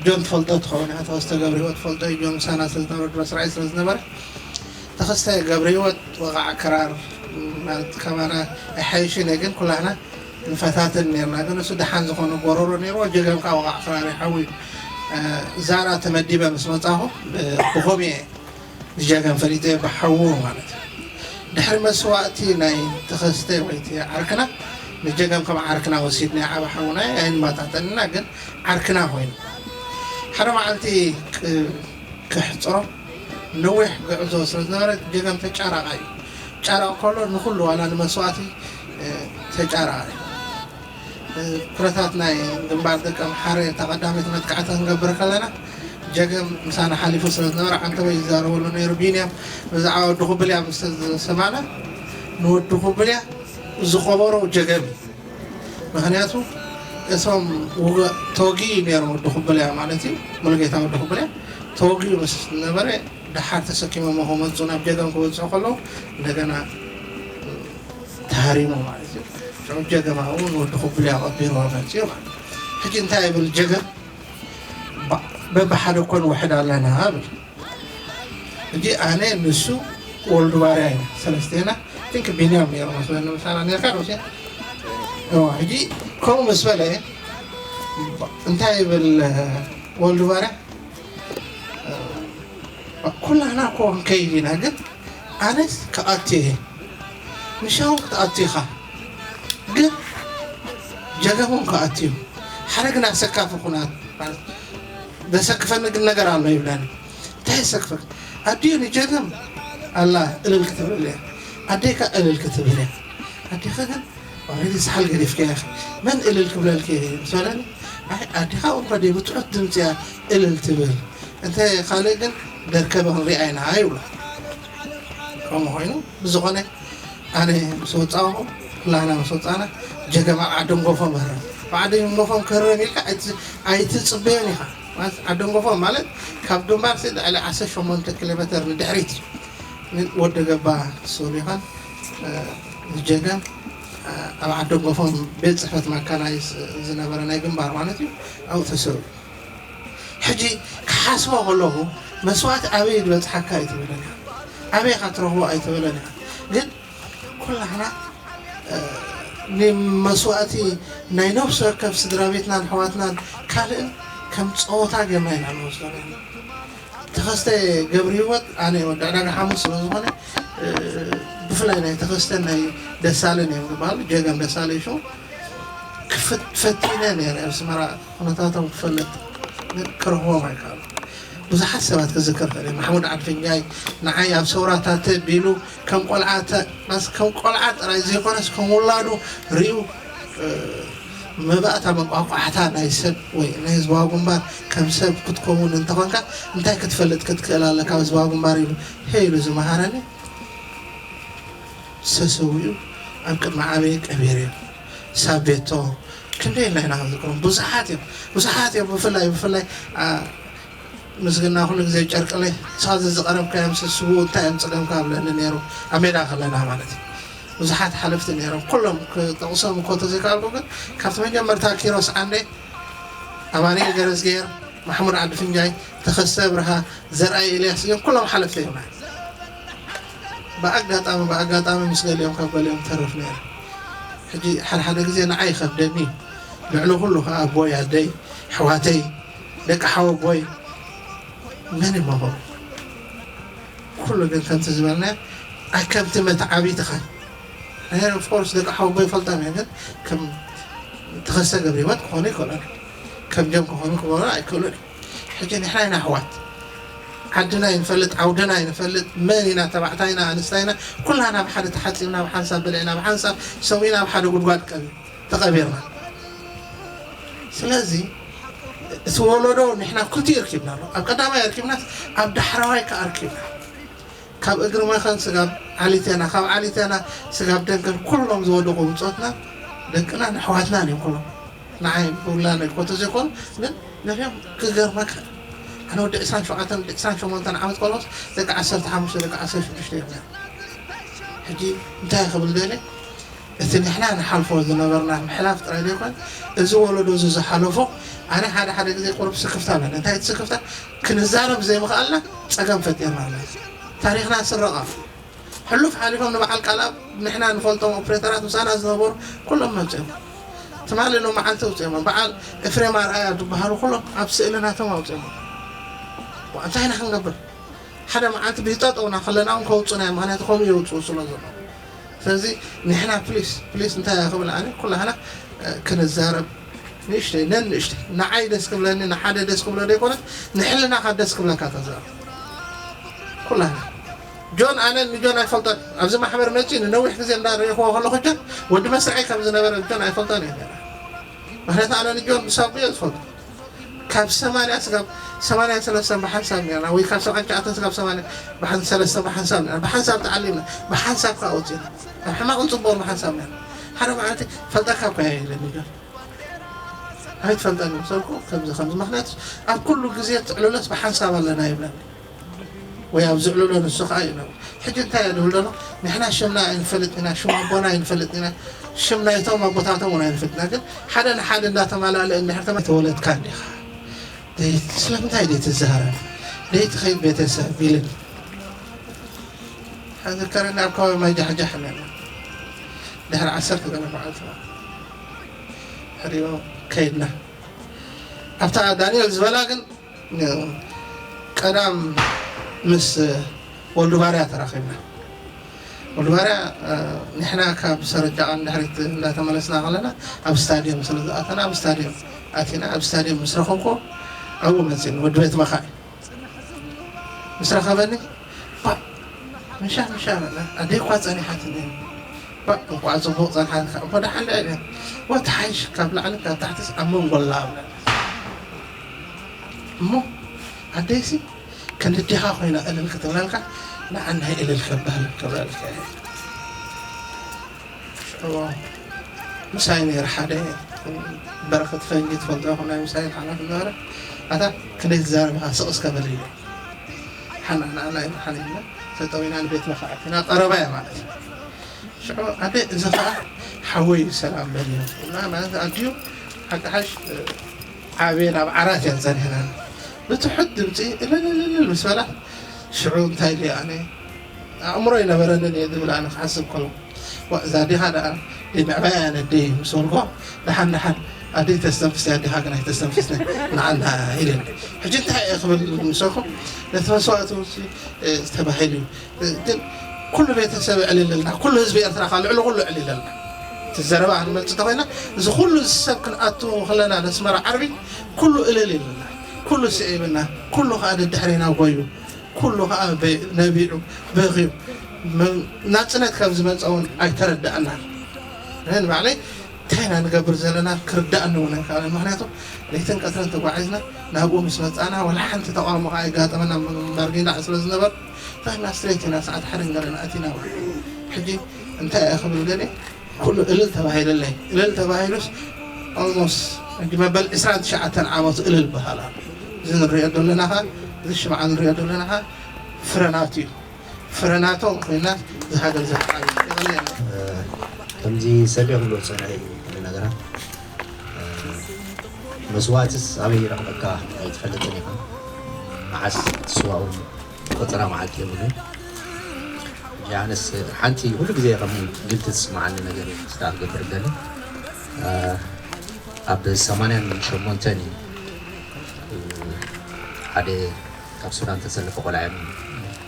ጆን ትፈልጦ ትኸውን ኢኻ ተኸስተ ገብረ ህይወት ትፈልጦ እዩ ጆን ምሳና ስለዝነበረ ድሮ ስራይ ስለዝነበረ ተኸስተ ገብረ ህይወት ወቓዕ ክራር ማለት ከማና ኣይሓይሽን እየ ግን ኩላህና ንፈታተን ነርና ግን እሱ ደሓን ዝኾነ ጎረሮ ነርዎ ጀገም ከዓ ወቓዕ ክራር ይሓዊ ዛራ ተመዲበ ምስ መፃኹ ብኾም እየ ንጀገም ፈሊጠ ብሓዉ ማለት እዩ ድሕሪ መስዋእቲ ናይ ተኸስተ ወይ ዓርክና ንጀገም ከም ዓርክና ወሲድና ዓብ ሓውና ኣይንማታተንና ግን ዓርክና ኮይኑ ሓደ መዓልቲ ክሕፅሮ ነዊሕ ጉዕዞ ስለ ዝነበረ ጀገም ተጫራቃ እዩ ጫራቅ ከሎ ንኩሉ ዋላ ንመስዋእቲ ተጫራቃ እዩ ኩነታት ናይ ግንባር ደቂ ኣምሓረ እታ ቀዳመይቲ መጥቃዕቲ ክንገብር ከለና ጀገም ምሳና ሓሊፉ ስለ ዝነበረ ዓንተቦይ ይዛረበሉ ነይሩ። ቢንያም ብዛዕባ ወዲ ኩብልያ ምስ ዝሰማዕና ንወዲ ኩብልያ ዝኸበሮ ጀገም እዩ። ምክንያቱ እቶም ውግእ ተወጊኡ ነይሩ ወዲ ኩብልያ ማለት እዩ። ሙሉጌታ ወዲ ኩብልያ ተወጊኡ ምስ ነበረ ደሓር ተሰኪሞም ክመፁ ናብ ጀገም ክበፅሑ ከለዉ እንደገና ተሃሪሙ ማለት እዩ። ሽዑ ጀገም ኣብኡ ንወዲ ኩብልያ ቀቢርዎ መፅኡ ማለት እዩ። ሕጂ እንታይ ይብል ጀገም? በብሓደ እኮ ንውሕድ ኣለና ብል። ሕጂ ኣነ ንሱ ወልዱ ባርያ ኢና ሰለስቴና። ቲንክ ቢንያም ነይሩ መስለኒ ምሳና ነርካ ዶ ሕጂ ከምኡ ምስ በለ እንታይ ይብል ወልዱ ባርያ? ኩላና እኮ ክንከይድ ኢና ግን ኣነስ ክኣቱ እየ። ንሻውን ክትኣቱ ኢኻ ግን ጀገሙን ክኣቱ እዩ። ሓደ ግን ኣሰካፊ ኩናት ዘሰክፈኒ ግን ነገር ኣሎ ይብለኒ። እንታይ የሰክፈክ? ኣዲኡ ንጀገም ኣላ እልል ክትብል እያ። ኣዴካ እልል ክትብል እያ። ኣዴካ ግን ኦሬዲ ሳሕል ገዲፍካ ኢኻ። መን እልል ክብለልክ ምስ በለኒ ኣይ ኣዴኻ እውን ኮ ብትሑት ድምፂ እያ እልል ትብል። እንተ ካልእ ግን ደርከበ ክንሪኣ ኢና ይብሎ። ከምኡ ኮይኑ ብዝኾነ ኣነ ምስ ወፃኹ ኩላህና ምስ ወፃና ጀገማ ዓደንጎፎም ህረም ብዓደንጎፎም ክህረም ኢልካ ኣይትፅበዮን ኢኻ። ዓደንጎፎም ማለት ካብ ግንባር ልዕሊ ዓሰርተ ሸሞንተ ኪሎ ሜተር ንድሕሪት እዩ። ወደ ገባ ሶሊኻን ንጀገም ኣብ ዓደንጎፎም ቤት ፅሕፈት ማካናይስ ዝነበረ ናይ ግንባር ማለት እዩ ኣብኡ ተሰሩ። ሕጂ ክሓስቦ ከለኹ መስዋእቲ ኣበይ ዝበፅሓካ ኣይትብለን እያ፣ ኣበይ ኢኻ ትረኽቦ ኣይትብለን እያ። ግን ኩላህና ንመስዋእቲ ናይ ነፍሲ ወከፍ ስድራ ቤትናን ኣሕዋትናን ካልእን ከም ፀወታ ጌርና ኢና ንወስዶ ነርና። ተኸስተ ገብርሂወት ኣነ ወዲ ዕዳጋ ሓሙስ ስለ ዝኾነ ብፍላይ ናይ ተኸስተን ናይ ደሳለን እዮም ዝበሃሉ። ጀገም ደሳለ ሽሙ ክፍት ፈቲነ ነይረ ኣብ ኣስመራ ኩነታቶም ክፈልጥ ግን ክረኽቦም ኣይከኣሉ። ብዙሓት ሰባት ክዝከር ክእል ማሕሙድ ዓድፍንጃይ ንዓይ ኣብ ሰውራታት ቢሉ ከም ቆልዓ ከም ቆልዓ ጥራይ ዘይኮነስ ከም ውላዱ ርዩ መባእታ መቋቋሕታ ናይ ሰብ ወይ ናይ ህዝባዊ ግንባር ከም ሰብ ክትከውን እንተኾንካ እንታይ ክትፈልጥ ክትክእል ኣለካ ህዝባዊ ግንባር ኢሉ ሄ ኢሉ ዝመሃረኒ ሰሰዊኡ ኣብ ቅድሚ ዓበየ ቀቢረ ሳቤቶ ክንደይ ኢልና ኢና ክንዝክሮም ብዙሓት እዮም ብዙሓት እዮም ብፍላይ ብፍላይ ምስግና ኩሉ ግዜ ጨርቅለይ ንስኻ ዘዝቐረብካዮም ስስቡ እንታይ እዮም ፀገምካ ብለኒ ነይሩ ኣብ ሜዳ ከለና ማለት እዩ ብዙሓት ሓለፍቲ ነይሮም ኩሎም ክጠቕሶም እኮ ተዘይከኣልኩ ግን ካብቲ መጀመርታ ኪሮስ ዓንደ ኣማኒኤል ገረዝጌር ማሕሙድ ዓዲ ፍንጃይ ተኸስተ ብርሃ ዘርኣይ ኤልያስ እዮም ኩሎም ሓለፍቲ እዮም ብኣጋጣሚ ብኣጋጣሚ ምስ ገሊኦም ካብ ገሊኦም ተርፍ ነይረ ሕጂ ሓደ ሓደ ግዜ ንዓይ ይኸብደኒ ልዕሊ ኩሉ ከዓ ኣቦይ ኣደይ ኣሕዋተይ ደቂ ሓወቦይ መን ይመኽሩ ኩሉ ግን ከምቲ ዝበልና ኣከምቲ መተዓቢትኻ ናይ ኦፍኮርስ ደቂ ሓወቦይ ይፈልጦም እየ ግን ከም ተኸስተ ገብረ ህይወት ክኾኑ ይክእሉ ከም ጀም ክኾኑ ክበሉ ኣይክእሉን ሕጂ ንሕና ኢና ኣሕዋት ዓድና ይንፈልጥ ዓውድና ይንፈልጥ መን ኢና ተባዕታይና ኣንስታይና ኩላና ብሓደ ተሓፂብና ብሓንሳብ በሊዕና ብሓንሳብ ሰዊና ኣብ ሓደ ጉድጓድ ቀቢ ተቐቢርና ስለዚ እቲ ወለዶ ንሕና ክልቲኡ ርኪብና ኣሎ ኣብ ቀዳማይ ኣርኪብና ኣብ ዳሕራዋይ ከኣ ርኪብና ካብ እግሪ መኸን ስጋብ ዓሊቴና ካብ ዓሊቴና ስጋብ ደንከል ኩሎም ዝወደቁ ብፆትና ደቅና ንኣሕዋትና እዮም ኩሎም ንዓይ ብውላነ እኮ ተዘይኮኑ ግን ነሪኦም ክገርመካ ኣነ ወዲ ዕስራን ሸውዓተን ወዲ ዕስራን ሸሞንተን ዓመት ከለስ ደቂ ዓሰርተ ሓሙሽተ ደቂ ዓሰርተ ሽዱሽተ እዮም ነይሮም ሕጂ እንታይ ክብል ደልየ እቲ ንሕና ንሓልፎ ዝነበርና ምሕላፍ ጥራይ ዘይኮነ እዚ ወለዶ እዚ ዝሓለፎ ኣነ ሓደ ሓደ ግዜ ቁሩብ ስክፍታ ኣለኒ እንታይ እቲ ስክፍታ ክንዛረብ ዘይምኽኣልና ፀገም ፈጢርና ኣለና ታሪኽና ስረቕ ኣሎ ሕሉፍ ሓሊፎም ንበዓል ቃልኣብ ንሕና ንፈልጦም ኦፕሬተራት ምሳና ዝነበሩ ኩሎም መፅኦም ትማሊ ሎመዓልቲ ኣውፅኦሞ በዓል ኤፍሬም ኣርኣያ ዝበሃሉ ኩሎም ኣብ ስእልናቶም ኣውፅኦሞ እንታይ ኢና ክንገብር ሓደ መዓልቲ ብይጠጠውና ከለና እውን ከውፁና እዮም ምክንያቱ ከምኡ የውፅኡ ስለ ዘሎ ስለዚ ንሕና ፕሊስ ፕሊስ እንታይ ክብል ኣነ ኩላህና ክንዛረብ ንእሽተይ ነንእሽተይ ንዓይ ደስ ክብለኒ ንሓደ ደስ ክብሎ ዘይኮነት ንሕልናኻ ደስ ክብለካ ተዛረብ ኩላህና ጆን ኣነ ንጆን ኣይፈልጦን ኣብዚ ማሕበር መፂኡ ንነዊሕ ግዜ እንዳረእኽዎ ከለኹ ጆን ወዲ መስርዐይ ከም ዝነበረ ጆን ኣይፈልጦን እየ ነረ ምክንያቱ ኣነ ንጆን ብሳጉ እየ ዝፈልጦ ካብ ሰማንያ ስጋብ ሰማንያ ሰለስተ ብሓንሳብ ነርና፣ ወይ ካብ ሰብዓን ትሽዓተን ስጋብ ሰማንያ ብሓን-፣ ሰለስተ ብሓንሳብ ነርና። ብሓንሳብ ተዓሊምና፣ ብሓንሳብ ከዓ ወፂና። ኣብ ሕማቕን ፅቡቕን ብሓንሳብ ነርና። ሓደ መዓልቲ ፈልጠካ እኳ እየ ኢለኒ። ኣይትፈልጠኒ ምሰልኩ ከምዚ ከምዚ። ምኽንያቱ ኣብ ኩሉ ግዜ ትዕልሎስ ብሓንሳብ ኣለና ይብለኒ። ወይ ኣብ ዝዕልሎ ንሱ ከዓ እዩ ነብር። ሕጂ እንታይ እየ ዝብል ዘሎ? ንሕና ሽምና ኣይንፈልጥ ኢና፣ ሽም ኣቦና ኣይንፈልጥ ኢና፣ ሽም ናይቶም ኣቦታቶም እውን ኣይንፈልጥ ኢና። ግን ሓደ ንሓደ እንዳተማላእለ እንድሕር ተማ-፣ ተወለድካ እንዲኻ። ደይ-፣ ስለምንታይ ደይ ትዛረብ? ደይ ትኸይድ ቤተሰብ ኢልን። ዝከረኒ ኣብ ከባቢ ማይ ጃሕጃሕ ነርና። ድሕሪ ዓሰርተ ገለ መዓልቲ ማለት እዩ። ሕሪዮ ከይድና። ኣብታ ዳንኤል ዝበላ ግን ቀዳም ምስ ወልዱ ባርያ ተራኺብና። ወልዱ ባርያ፣ እ፣ ንሕና ካብ ሰረጃ ቃል ድሕሪት እንዳተመለስና ከለና ኣብ ስታድዮም ስለ ዝኣተና፣ ኣብ ስታድዮም ኣቲና፣ ኣብ ስታድዮም ምስ ረኸብኩዎ ኣብኡ መጺኒ ወዲ ቤት መኻይ ምስ ረኸበኒ፣ ባ፣ ምሻ፣ ምሻ በለ። ኣደይ እኳ ጸኒሓትኒ። ባ፣ እንቋዕ ጽቡቕ ጸንሓትካ። እሞ ደሓን ዶ ኣይደን? ወ፣ ተሓይሽ፣ ካብ ላዕሊ ካብ ታሕትስ ኣብ መንጎ ኣላ በለ። እሞ ኣደይሲ ከንድዲኻ ኮይና እልል ክትብለልካ፣ ንዓናይ እልል ከበሃል ክብለልካ እየ። ሽዑ ምሳይ ነይሩ ሓደ በረኸት ፈንጂ ትፈልጦ ይኹን፣ ናይ ምሳይ ሓላፊ ነበረ። ኣታ ክንደይ ትዛረብ ኢኻ፣ ስቕ እስከ በል ኢሉ። ሓና ንዓና ኢሉ ሓኒና ተጠዊና ንቤትና ከኣቲና ቀረባ እያ ማለት እዩ። ሽዑ ኣደ እዚ ኸዓ ሓወይ ሰላም በል ኢና ማለት ኣድዩ ሓቂ ሓሽ ዓብየን ኣብ ዓራት እየን ጸኒሕና። ብትሑት ድምፂ እልልልልል ምስ በላ ሽዑ እንታይ ኢለ ኣነ ኣእምሮ ኣይነበረንን እየ ዝብል ኣነ ክሓስብ ከሎ። ዋ፣ እዛ ኣዴኻ ደኣ ደይ ምዕባይ ኣነ ደይ ምስ በልኳ፣ ደሓን ደሓን ኣደይ ተስተንፍስ እያ፣ ኣዴኻ ግን ኣይተስተንፍስን ንዓና ኢለኒ። ሕጂ እንታይ እየ ክብል ምስ በልኩ፣ ነቲ መስዋእቲ ውሲ፣ እ፣ ተባሂሉ እዩ። እ፣ ግን ኩሉ ቤተሰብ እዕልልና፣ ኩሉ ህዝቢ ኤርትራ ከኣ ልዕሊ ኩሉ እዕልለልና። እቲ ዘረባ ክንመጽእ እንተኾይና፣ እዚ ኩሉ ሰብ ክንኣቱ ከለና ነስመራ ዓርቢ ኩሉ እልል ኢሉና፣ ኩሉ ስዒብና፣ ኩሉ ከኣ ደድሕሬና ጎዩ። ኩሉ ኸዓ በ-፣ ነቢዑ በኺዩ። መ-፣ ናጽነት ከም ዝመጸ እውን ኣይተረዳእናን። ኣነ ንባዕለይ እንታይ ኢና ንገብር ዘለና ክርዳእኒ እውን ኣይከኣለን። ምኽንያቱ ለይትን ቀትርን ተጓዒዝና ናብኡ ምስ መጻና፣ ወላ ሓንቲ ተቓውሞ ኸዓ ኣይጋጠመና፣ ምንባር ጌና ስለ ዝነበር፣ ፋይና ስትሬት ኢና፣ ሰዓት ሓደ ገለና ኣቲና። ሕጂ እንታይ እየ ክብል ደልየ? ኩሉ እልል ተባሂለለይ። እልል ተባሂሉስ ኦልሞስት ሕጂ መበል ዕስራን ትሽዓተን ዓመቱ እልል በሃል ኣሎ። እዚ ንሪኦ ዘለና ኸዓ፣ እዚ ሽምዓ ንሪኦ ዘለና ኸዓ ፍረናቱ እዩ። ፍረናቶም ኮይና ዝሃገር ዘተዓብዩ። የቐንየልና። ከምዚ ሰሊኹ ዝብሎ ዝጸንሐ እዩ ኩሉ ነገራት። መስዋእትስ ኣበይ ይረኽበካ ኣይትፈልጥን ኢኻ። መዓስ ትስዋኡ ቆጸራ መዓልቲ የብሉን። ኣነስ ሓንቲ ኩሉ ግዜ ከም ግልቲ ትስምዓኒ ነገር እዩ፣ እስታ ክገብር ደሊ። ኣብ ሰማንያን ሸሞንተን እዩ ሓደ ካብ ሱዳን ተሰለፈ ቆልዓ እዮም፣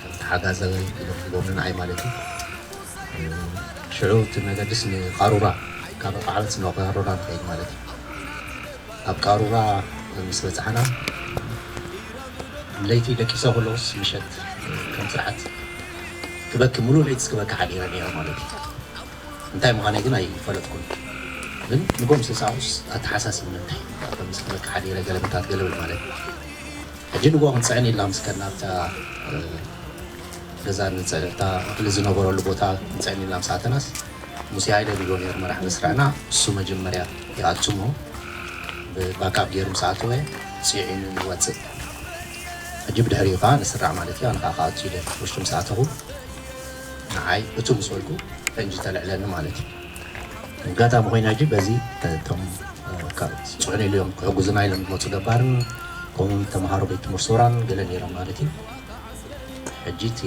ከም ተሓጋዛይ ኢሎም ሂቦምኒ ንዓይ ማለት እዩ። ሽዑ እቲ መገድስ ንቃሩራ፣ ካብ ኣርባዓ ዓመት ንቃሩራ ንኸይድ ማለት እዩ። ኣብ ቃሩራ ምስ በጻሕና፣ ለይቲ ደቂሰ ከለውስ ምሸት ከም ስርዓት ክበኪ፣ ሙሉእ ለይትስ ክበኪ ሓዲረ ነይረ ማለት እዩ። እንታይ ምዃነይ ግን ኣይፈለጥኩን። ግን ንጎ ምስ ተሳእኩስ ኣተሓሳሲብኒ፣ እንታይ ከምዚ ክበኪ ሓዲረ፣ ገለ ምታት ገለ ብል ማለት እዩ። ሕጂ ንጎ ክንጽዕን ኢልና ምስ ከድና ኣብታ፣ እ፣ ገዛ ንጽዕን፣ እታ እኽሊ ዝነበረሉ ቦታ ክንጽዕን ኢልና ምስ ኣተናስ፣ ሙሴ ሃይለ ቢሎ ነይሩ መራሒ መስርዕና። እሱ መጀመርያ ይኣቱ እሞ ብባካፕ ገይሩ ምስ ኣተወ ጽዒኑ ይወጽእ። ሕጂ ብድሕሪኡ ከኣ ንስራዕ ማለት እዩ። ኣነ ከኣ ክኣቱ ኢለ ውሽጢ ምስ ኣተኹ ንዓይ እቱ ምስ በልኩ ፈንጂ ተልዕለኒ ማለት እዩ። ኣጋጣሚ ኮይና ሕጂ በዚ እቶም፣ እ፣ ካብ ጽዕኑ ኢሉ እዮም ክሕግዙና ኢሎም ዝመጹ ገባርን ከምኡውን ተምሃሮ ቤት ትምህርቲ ሶራን ገለ ነይሮም ማለት እዩ። ሕጂ እቲ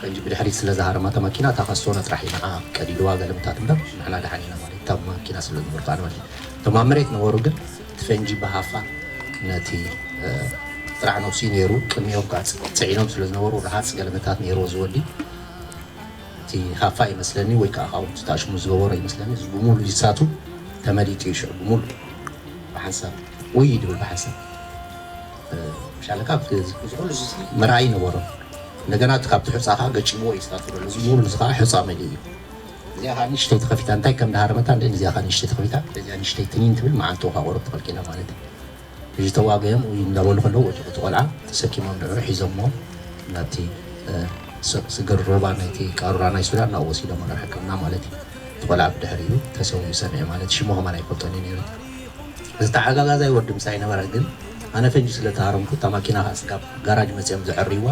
ፈንጂ ብድሕሪት ስለ ዝሃረማ እታ ማኪና፣ እታ ካስቶና ጥራሕ እዩ ንዓ ቀዲድዋ ገለ ምታት እምበር፣ ንሕና ደሓን ኢና ማለት እዩ። እታ ማኪና ስለ ዝመርቱ ኣነ ማለት እዩ። እቶም ኣብ መሬት ነበሩ ግን፣ እቲ ፈንጂ ብሃፋ ነቲ፣ እ፣ ጥራሕ ነብሱ እዩ ነይሩ። ቅድሚኦም ከዓ ጽ-፣ ጽዒኖም ስለ ዝነበሩ፣ ረሃጽ ገለ ምታት ነይርዎ እዚ ወዲ። እቲ ሃፋ ይመስለኒ፣ ወይ ከዓ ካብኡ ተኣሽሙ ዝገበሮ ይመስለኒ። እዚ ብሙሉ ይሳቱ ተመሊጡ እዩ ሽዑ ብሙሉ ብሓንሳብ ውይ ድብል ብሓንሳብ። እ፣ ሻለቃ፣ እዚ ኩሉ መርኣይ ነበሮ። እንደገና እቲ ካብቲ ሑጻ ከዓ ገጭዎ እዩ ስታቱ ዘሎ። እዚ ሙሉ እዚ ከዓ ሑጻ መሊኡ እዩ። እዚኣ ከዓ ንእሽተይ ተኸፊታ፣ እንታይ ከም ድሃረመታ እንደ እዚኣ ከዓ ንእሽተይ ተኸፊታ፣ እዚኣ ንእሽተይ ትኒን ትብል መዓንጥኡ ከዓ ቁሩብ ተኸልኪላ ማለት እዩ። ሕጂ ተዋገዮም ወይ እንዳበሉ ከለዉ ወዲቑ እቲ ቆልዓ ተሰኪሞም ንዑ ሒዞሞ ናብቲ ስግር ሮባ ናይቲ ቃሩራ ናይ ሱዳን ናብኡ ወሲዶሞ ናብ ሕክምና ማለት እዩ። እቲ ቆልዓ ብድሕሪኡ ተሰዊኡ ሰሚዐ ማለት ሽሙ ከማን ኣይፈልጦን እዩ ነይሩ። ዝተሓጋጋዛይ ወዲ ምሳይ ነበረ፣ ግን ኣነ ፈንጂ ስለ ተሃረምኩ እታ ማኪና ከዓ ስጋብ ጋራጅ መፅኦም ዘዕርይዋ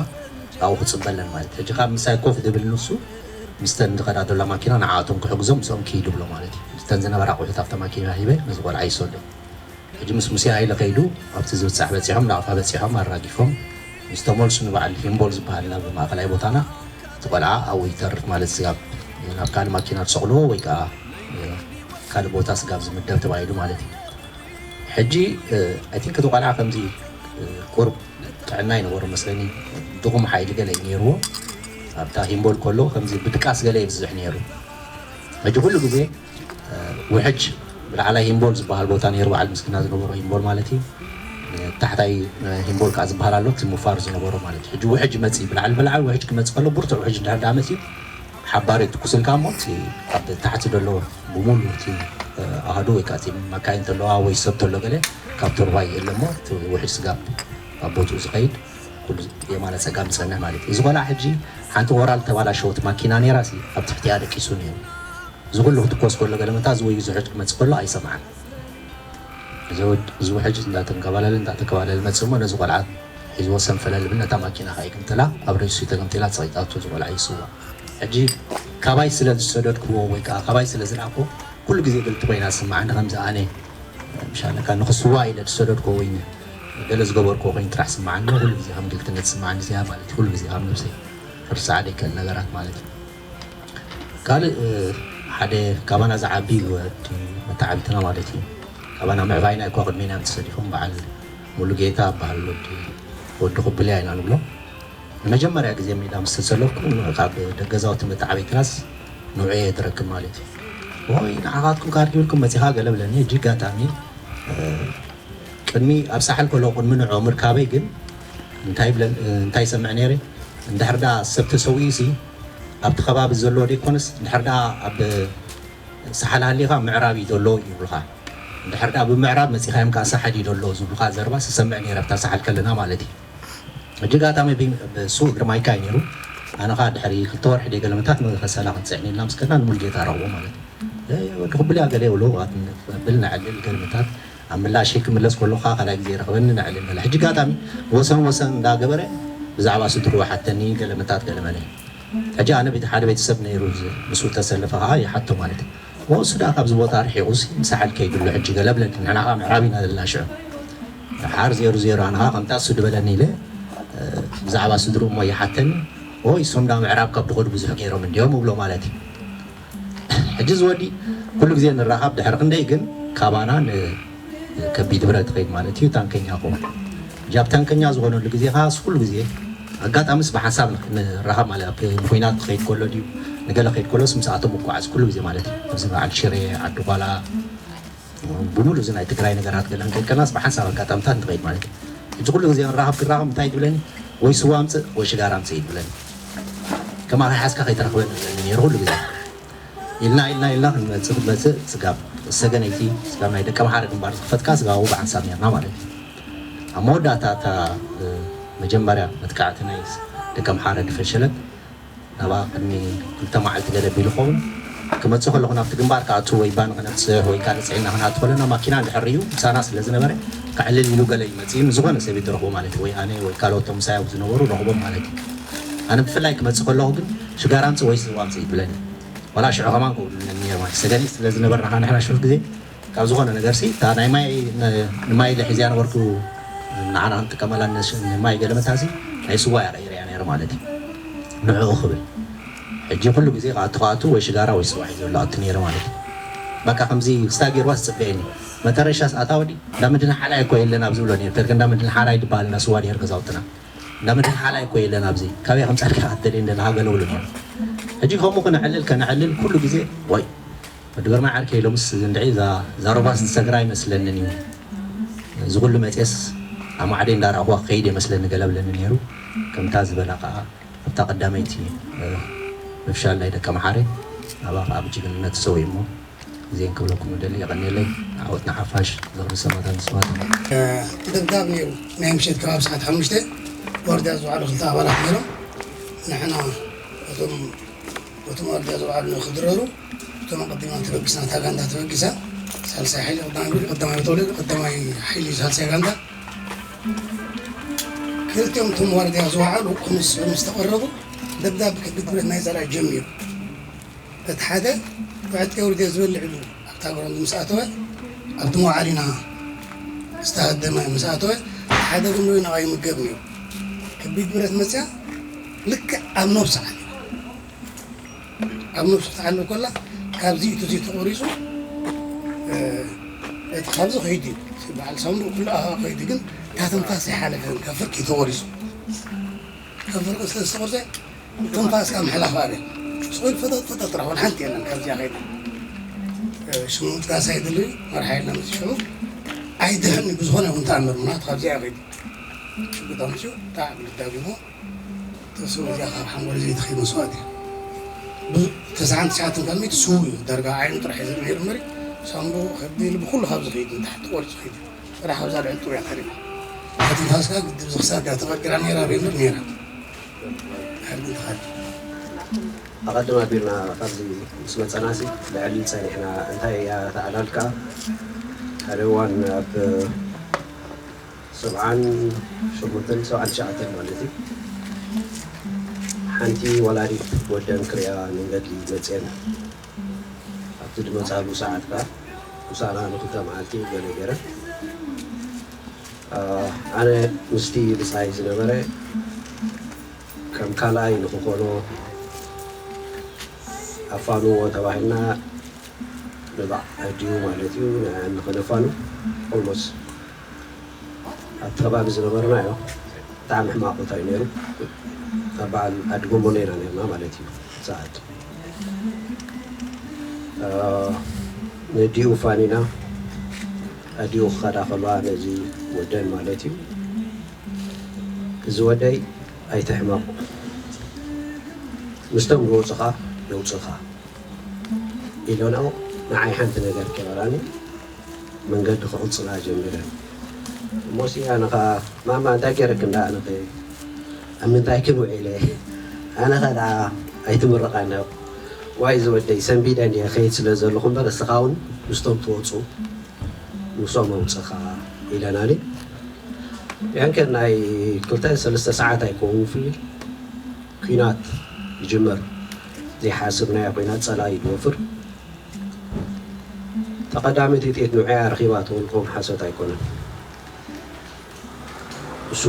ኣብኡ ክፅበለን ማለት እዩ። ሕጂ ካብ ምሳይ ኮፍ ዝብል ንሱ ምስተን ዝኸዳ ዘላ ማኪና ንዓኣቶም ክሕግዞም ምስኦም ክይዱ ብሎ ማለት እዩ። ምስተን ዝነበራ ኣቑሑት ኣብታ ማኪና ሂበ ነዚ ቆልዓ ይሰዶ። ሕጂ ምስ ሙሴ ሃይለ ከይዱ ኣብቲ ዝብጻሕ በጺሖም፣ ናቕፋ በጺሖም ኣራጊፎም ምስ ተመልሱ ንበዓል ሂምቦል ዝበሃል ናብ ማእኸላይ ቦታና እቲ ቆልዓ ኣብኡ ይተርፍ ማለት ስጋብ ናብ ካልእ ማኪና ትሰቕልዎ ወይ ከዓ ካልእ ቦታ ስጋብ ዝምደብ ተባሂሉ ማለት እዩ። ሕጂ ኣይ ቲንክ እቲ ቆልዓ ከምዚ ቁርብ ጥዕና ይነበሮ መስለኒ፣ ድኹም ሓይሊ ገለ እዩ ነይርዎ። ኣብታ ሂምቦል ከሎ ከምዚ ብድቃስ ገለ ይብዝሕ ነይሩ። ሕጂ ኩሉ ግዜ ውሕጅ ብላዕላይ ሂምቦል ዝበሃል ቦታ ነይሩ፣ በዓል ምስግና ዝነበሮ ሂምቦል ማለት እዩ። ታሕታይ ሂምቦል ከዓ ዝበሃል ኣሎ እቲ ምፋር ዝነበሮ ማለት እዩ። ሕጂ ውሕጅ መፂ ብላዕሊ ብላዕሊ ውሕጅ ክመፅእ ከሎ ብርቱዕ ውሕጅ እንድሕር ደኣ መፅዩ ሓባሪ ትኩስልካ እሞ እቲ ኣብ ታሕቲ ዘሎ ብሙሉ እቲ ኣሃዱ ወይ ከዓ እቲ መካይን ተለዋ ወይ ሰብ ተሎ ገለ ካብ ቱርባ ይእለ እሞ እቲ ውሕጅ ስጋብ ኣብ ቦትኡ ዝኸይድ ኩሉ የማነ ፀጋም ዝፀንሕ ማለት እዩ። እዚ ቆልዓ ሕጂ ሓንቲ ወራል ተባላሸወት ማኪና ነይራ ሲ ኣብ ትሕቲያ ደቂሱ ነይሩ። እዚ ኩሉ ክትኮስ ከሎ ገለመታ እዚ ወይ እዚ ሕጅ ክመፅእ ከሎ ኣይሰምዓን። እዚ ውሕጅ እንዳተንከባለለ እንዳተንከባለለ መፅእ እሞ ነዚ ቆልዓ ሒዝዎ ሰንፈለል ብል ነታ ማኪና ከዓ ይግምጥላ ኣብ ርእሱ ተገምጢላ ፀቂጣቶ እዚ ቆልዓ ይስዋ። ሕጂ ካባይ ስለ ዝሰደድክዎ ወይ ከዓ ካባይ ስለ ዝለኣኮ ኩሉ ግዜ ግልቲ ኮይና ዝስምዓኒ ከምዚ ኣነ ምሻለካ ንክስዋ ኢለ ዝሰደድክዎ ወይ ገለ ዝገበርክዎ ኮይኑ ጥራሕ ስምዓኒ ኩሉ ግዜ ከም ግልትነት ዝስምዓኒ እዚኣ ማለት እዩ። ኩሉ ግዜ ካብ ነብሰይ ክርሳዕ ዘይክእል ነገራት ማለት እዩ። ካልእ ሓደ ካባና ዝዓቢ ወዲ መተዓብትና ማለት እዩ። ካባና ምዕባይና እኳ ቅድሜና እዮም ተሰሊፎም በዓል ሙሉጌታ በሃል ወዲ ወዲ ኩብልያ ኢና ንብሎ። ንመጀመርያ ግዜ ሜዳ ምስ ተሰለፍኩ ካብ ደገዛውቲ መተዓብይትናስ ንዑ እየ ዝረክብ ማለት እዩ። ወይ ንዓኻትኩም ካርድ ይብልኩም መፂኻ ገለ ብለኒ። እጅ ኣጋጣሚ ቅድሚ ኣብ ሳሕል ከሎ ቅድሚ ንዑ ምርካበይ ግን እንታይ ይብለን እንታይ ይሰምዕ ነይረ እንድሕር ዳ ሰብ ተሰዊኡ ሲ ኣብቲ ከባቢ ዘሎ ደይኮነስ እንድሕር ዳ ኣብ ሳሕል ሃሊኻ ምዕራብ እዩ ዘሎ ይብሉኻ። እንድሕር ዳ ብምዕራብ መፂኻ እዮም ከዓ ሳሕል እዩ ዘሎ ዝብሉኻ ዘረባ ዝሰምዕ ነይረ ኣብታ ሳሕል ከለና ማለት እዩ። ሕጂ ኣጋጣሚ ብሱ እግሪ ማይካ እዩ ነይሩ። ኣነ ከዓ ድሕሪ ክልተ ወርሒ ደይ ገለመታት መኸሰላ ክንፅዕን ኢልና ምስ ከድና ንሙሉጌታ ረኽቦ ማለት እዩ። ወዲ ክብልያ ገለ ይብሉ ብል ነዕልል ገለመታት ኣብ ምላሸይ ክምለስ ከሎ ከዓ ካልኣይ ግዜ ይረኽበኒ ነዕልል ገለ። ሕጂ ኣጋጣሚ ወሰን ወሰን እንዳገበረ ብዛዕባ ስድርኡ ሓተኒ ገለመታት ገለመለ። ሕጂ ኣነ ቤት ሓደ ቤተሰብ ነይሩ ምስኡ ተሰለፈ ከዓ ይሓቶ ማለት እዩ። ወሱ ደኣ ካብዚ ቦታ ርሒቑ ሲ ምሳሓል ከይድሉ ሕጂ ገለ ብለኒ። ንሕና ከዓ ምዕራብ ኢና ዘለና ሽዑ። ድሓር ዜሩ ዜሩ ኣነ ከዓ ከምታ እሱ ድበለኒ ኢለ ብዛዕባ ስድርኡ እሞ ይሓተኒ። ወይ እሶም ዳ ምዕራብ ካብ ድኸዱ ብዙሕ ገይሮም እንዲዮም እብሎ ማለት እዩ። ሕጂ ዝወዲ ኩሉ ግዜ ንራኻብ ድሕሪ ክንደይ ግን ካባና ከቢድ ብረት ትኸይድ ማለት እዩ። ታንከኛ ክኸውን ሕጂ ኣብ ታንከኛ ዝኾነሉ ግዜ ከዓ ኩሉ ግዜ ኣጋጣሚስ ብሓንሳብ ንራኻብ ማለት ኣብ ንኩናት ክኸይድ ከሎ ድዩ ንገለ ክኸይድ ከሎስ ምስኣቶም ምጓዓዝ ኩሉ ግዜ ማለት እዩ። ኣብዚ በዓል ሽሬ ዓዲ ጓላ ብምሉ እዚ ናይ ትግራይ ነገራት ገለ እንከይድ ከለናስ ብሓንሳብ ኣጋጣምታት ንኸይድ ማለት እዩ። ሕጂ ኩሉ ግዜ ንራኸብ ክራኸብ እንታይ ትብለኒ ወይ ስዋ ኣምፅእ ወይ ሽጋራ ኣምፅእ እዩ ትብለኒ። ከማኻ ሓዝካ ከይትረኽበኒ ትብለኒ ነይሩ ኩሉ ግዜ። ኢልና ኢልና ኢልና ክንመፅእ ክንመፅእ ስጋብ ሰገነይቲ ስጋብ ናይ ደቀምሓረ ግንባር ዝኽፈት ከዓ ስጋቡ ብሓንሳብ ነርና ማለት እዩ። ኣብ መወዳእታ እታ መጀመርያ መጥቃዕቲ ናይ ደቀምሓረ ድፈሸለት ናብኣ ቅድሚ ክልተ መዓልቲ ገለ ቢሉ ኸውን ክመፅእ ከለኹ ናብቲ ግንባር ክኣቱ ወይ ባኒ ክነብፅሕ ወይ ካልእ ፅዒና ክንኣቱ ከለና ማኪና እንድሕር እዩ ምሳና ስለ ዝነበረ ከዕልል ኢሉ ገለ ይመፅእ ንዝኾነ ሰብ ይትረኽቦ ማለት ወይ ኣነ ወይ ካልኦቶም ምሳይ ዝነበሩ ረኽቦም ማለት እዩ። ኣነ ብፍላይ ክመፅእ ከለኹ ግን ሽጋር ኣምፅእ ወይ ስዋ ኣምፅእ ይብለኒ። ዋላ ሽዑ ከማን ክብሉኒ ነይሩ ማለት ሰገኒ ስለ ዝነበርና ከዓ ንሕና ሽዑ ግዜ ካብ ዝኾነ ነገር ሲ እታ ናይ ማይ ንማይ ኢለ ሒዝያ ነበርኩ ንዓና ክንጥቀመላ ንማይ ገለመታ ሲ ናይ ስዋ እያ ቀይረያ ነይረ ማለት እዩ። ንዕኡ ክብል ሕጂ ኩሉ ግዜ ክኣቱ ክኣቱ ወይ ሽጋራ ወይ ስዋ ሒዘሉ ኣቱ ነይረ ማለት እዩ። በቃ ከምዚ ክስታ ገይርዋ ዝፅበየኒ መተረሻ ሰኣታ ወዲ እንዳ መድን ሓላይ እኮ የለን ኣብዚ ብሎ ነይሩ ተልከ እንዳ መድን ሓላይ ድበሃል እንዳ ስዋ ነይሩ ገዛውትና እንዳ መድን ሓላይ እኮ የለን ኣብዚ ካበይ ከምፃልካ ክትደልየ እንደለካ ገለ ብሎ ነይሩ። ሕጂ ከምኡ ክነዕልል ከነዕልል ኩሉ ግዜ ወይ ወዲ ግርማይ ዓርከይ ሎምስ እዚ እንድዒ እዛ ሮባስ ዝሰግራ ኣይመስለንን እዩ። እዚ ኩሉ መፅየስ ኣማዕደ እንዳረኣኹዋ ክኸይድ የመስለኒ ገለ ብለኒ ነይሩ። ከምታ ዝበላ ከዓ ኣብታ ቀዳመይቲ ምፍሻል ናይ ደቀምሓረ ናብኣ ከዓ ብጅግንነት ተሰዊኡ እሞ እዚኤን ክብለኩም እደሊ። የቐንየለይ። ዓወት ንሓፋሽ። ዝኽሪ ሰማእታት ንስውኣት። ደብዳብ ነይሩ። ናይ ምሸት ከባቢ ሰዓት ሓሙሽተ ዋርድያ ዝውዓሉ ክልተ ኣባላት ነይሮም። ንሕና እቶም እቶም ዋርድያ ዝውዓሉ ንክድረሩ እቶም ኣቐዲምና ተበጊስና፣ እታ ጋንታ ተበጊሳ፣ ሳልሳይ ሓይሊ ቀዳማይ፣ ቀዳማይ ተወለደ፣ ቀዳማይ ሓይሊ ሳልሳይ ጋንታ። ክልቲኦም እቶም ዋርድያ ዝወዓሉ ምስ ምስ ተቐረቡ ደብዳብ ከቢድ ብረት ናይ ጸላኢ ጀሚሩ። እቲ ሓደ ብዕጥቂ ኣውሪደ ዝበልዕ ኢሉ ኣብታ ግሮንድ ምስ ኣተወ፣ ኣብቲ መውዓሊና ዝተሃደመ ምስ ኣተወ፣ እቲ ሓደ ግን ንዑ ናባይ ይምገብ ነይሩ። ከቢድ ብረት መጽያ ልክዕ ኣብ ነብሱ ዓሊዋ። ኣብ ነብሱ ክትዓልብ ከላ ካብዚ እቲ እዚ ተቖሪጹ፣ እ፣ እቲ ካብዚ ከይዱ እዩ። በዓል ሳምቡእ ኩሉ ኣኻ ከይዱ ግን እታ ትንፋስ ኣይሓለፈን ካብ ፍርቂ ተቖሪጹ። ካብ ፍርቂ ስለ ዝተቖርጸ ትንፋስካ ምሕላፍ ኣበ። ስቑል ፈጠጥ ፈጠጥ ጥራሕ ወላ ሓንቲ የለን ካብዚኣ ከይዳ። እ፣ ሽሙ ምጥቃስ ኣይደልን፣ መርሓ የለን እዚ ሽሙ። ኣይድሕን ብዝኾነ ይኹን ተኣምር ምኽንያቱ ካብዚኣ ከይዱ። ሽጉጥ ኣምጺኡ ጣዕ ኢሉ ዳጊሞ ተስኡ እዚኣ ካብ ሓንጎል ዘይትኸይድ መስዋእቲ እያ። ብዙ ተስዓን ትሽዓተን ካብ ሚእቲ ስዉእ እዩ። ዳርጋ ዓይኑ ጥራሕ እዩ ዝርአ ነይሩ እምበሪ፣ ሳንቡኡ፣ ከብዲ፣ ልቢ ኩሉ ካብ ዝኸይድ ንታሕቲ ቆሪጹ ኸይዱ። ጥራሕ ኣብዛ ልዕሊ ጥውያ ተሪፋ። እታ ትንፋስ ከኣ ግድብ ዝኽሳድ እያ ተቐርቂራ ነይራ፣ ሪምር ነይራ። ድሕሪ ግን ተኻልፍ። ኣቐድም ኣቢልና ካብዚ ምስ መጸናሲ ልዕሊ ጸኒሕና። እንታይ እያ እታ ዕላልካ? ሓደ እዋን ኣብ ሰብዓን ሸሞንተን ሰብዓን ትሽዓተን ማለት እዩ። ሓንቲ ወላዲት ወደን ክሪኣ ንገድሊ መፅኤን ኣብቲ ዝመፃሉ ሰዓት ከዓ ምሳና ንክልተ መዓልቲ ገለ ገይረ። ኣነ ምስቲ ብፃይ ዝነበረ ከም ካልኣይ ንክኾኖ ኣፋንዎ ተባሂልና ንባዕ ኣዲኡ ማለት እዩ ንኸነፋኑ ኦልሞስ ኣብቲ ከባቢ ዝነበርናዮ ብጣዕሚ ሕማቕ ቦታ እዩ ነይሩ። ኣብ በዓል ኣዲ ጎንቦሎ ኢና ነርና ማለት እዩ። ሰዓት ነዲኡ ፋኒና ኣዲኡ ክኸዳ ከልዋ ነዚ ወደን ማለት እዩ። እዚ ወደይ ኣይትሕመቕ፣ ምስቶም ዝወፁኻ የውፅኻ ኢለንኦ። ንዓይ ሓንቲ ነገር ከይበላኒ መንገዲ ክቕፅላ ጀሚረን። እሞሲ ኣነ ኸዓ ማማ እንታይ ገይረክ እንዳ ኣነ ኸ ኣብ ምንታይ ክንውዒለ ኣነ ኸ ደኣ ኣይትምርቓኒ። ዋይ ዝወደይ ሰንቢደ እንዲየ ኸይድ ስለ ዘለኹ እምበር እስኻ እውን ምስቶም ትወፁ ንሶም ኣውፅኻ ኢለናኒ። ቢያንከ ናይ ክልተ ሰለስተ ሰዓት ኣይከውን ፍሊ ኲናት ይጅመር። ዘይሓስብናዮ ኲናት ጸላኢ ይወፍር። ተቐዳሚት እጤት ንዑያ ረኺባ ትብል ከም ሓሶት ኣይኮነን። እሱ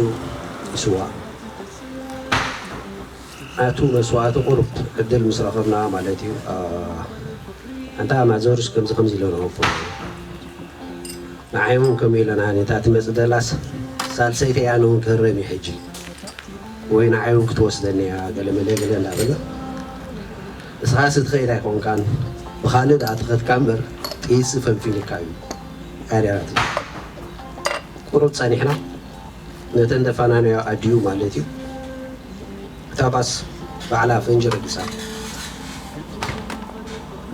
ይስዋ ኣቱ መስዋእቲ ቁሩብ ዕድል ምስ ረኸብና ማለት እዩ። ኣንታ ማዘሩስ ከምዚ ከምዚ ኢሎ ንወፎ ንዓይ እውን ከምኡ ኢለና ነታ ትመፅእ ደላስ ሳልሰይቲ እያ ንውን ክህረም እዩ ሕጂ ወይ ንዓይ እውን ክትወስደኒ እያ ገለ መለ ገለ እንዳበልና እስኻስ ትኸይድ ኣይኮንካን ብኻልእ ደኣ ትኸድካ እምበር ጥይትሲ ፈንፊንካ እዩ። ኣርያራት ቁሩብ ጸኒሕና ነተን ደፋናናዮ ኣዲኡ ማለት እዩ። እታ ባስ ባዕላ ፈንጂ ረጊሳ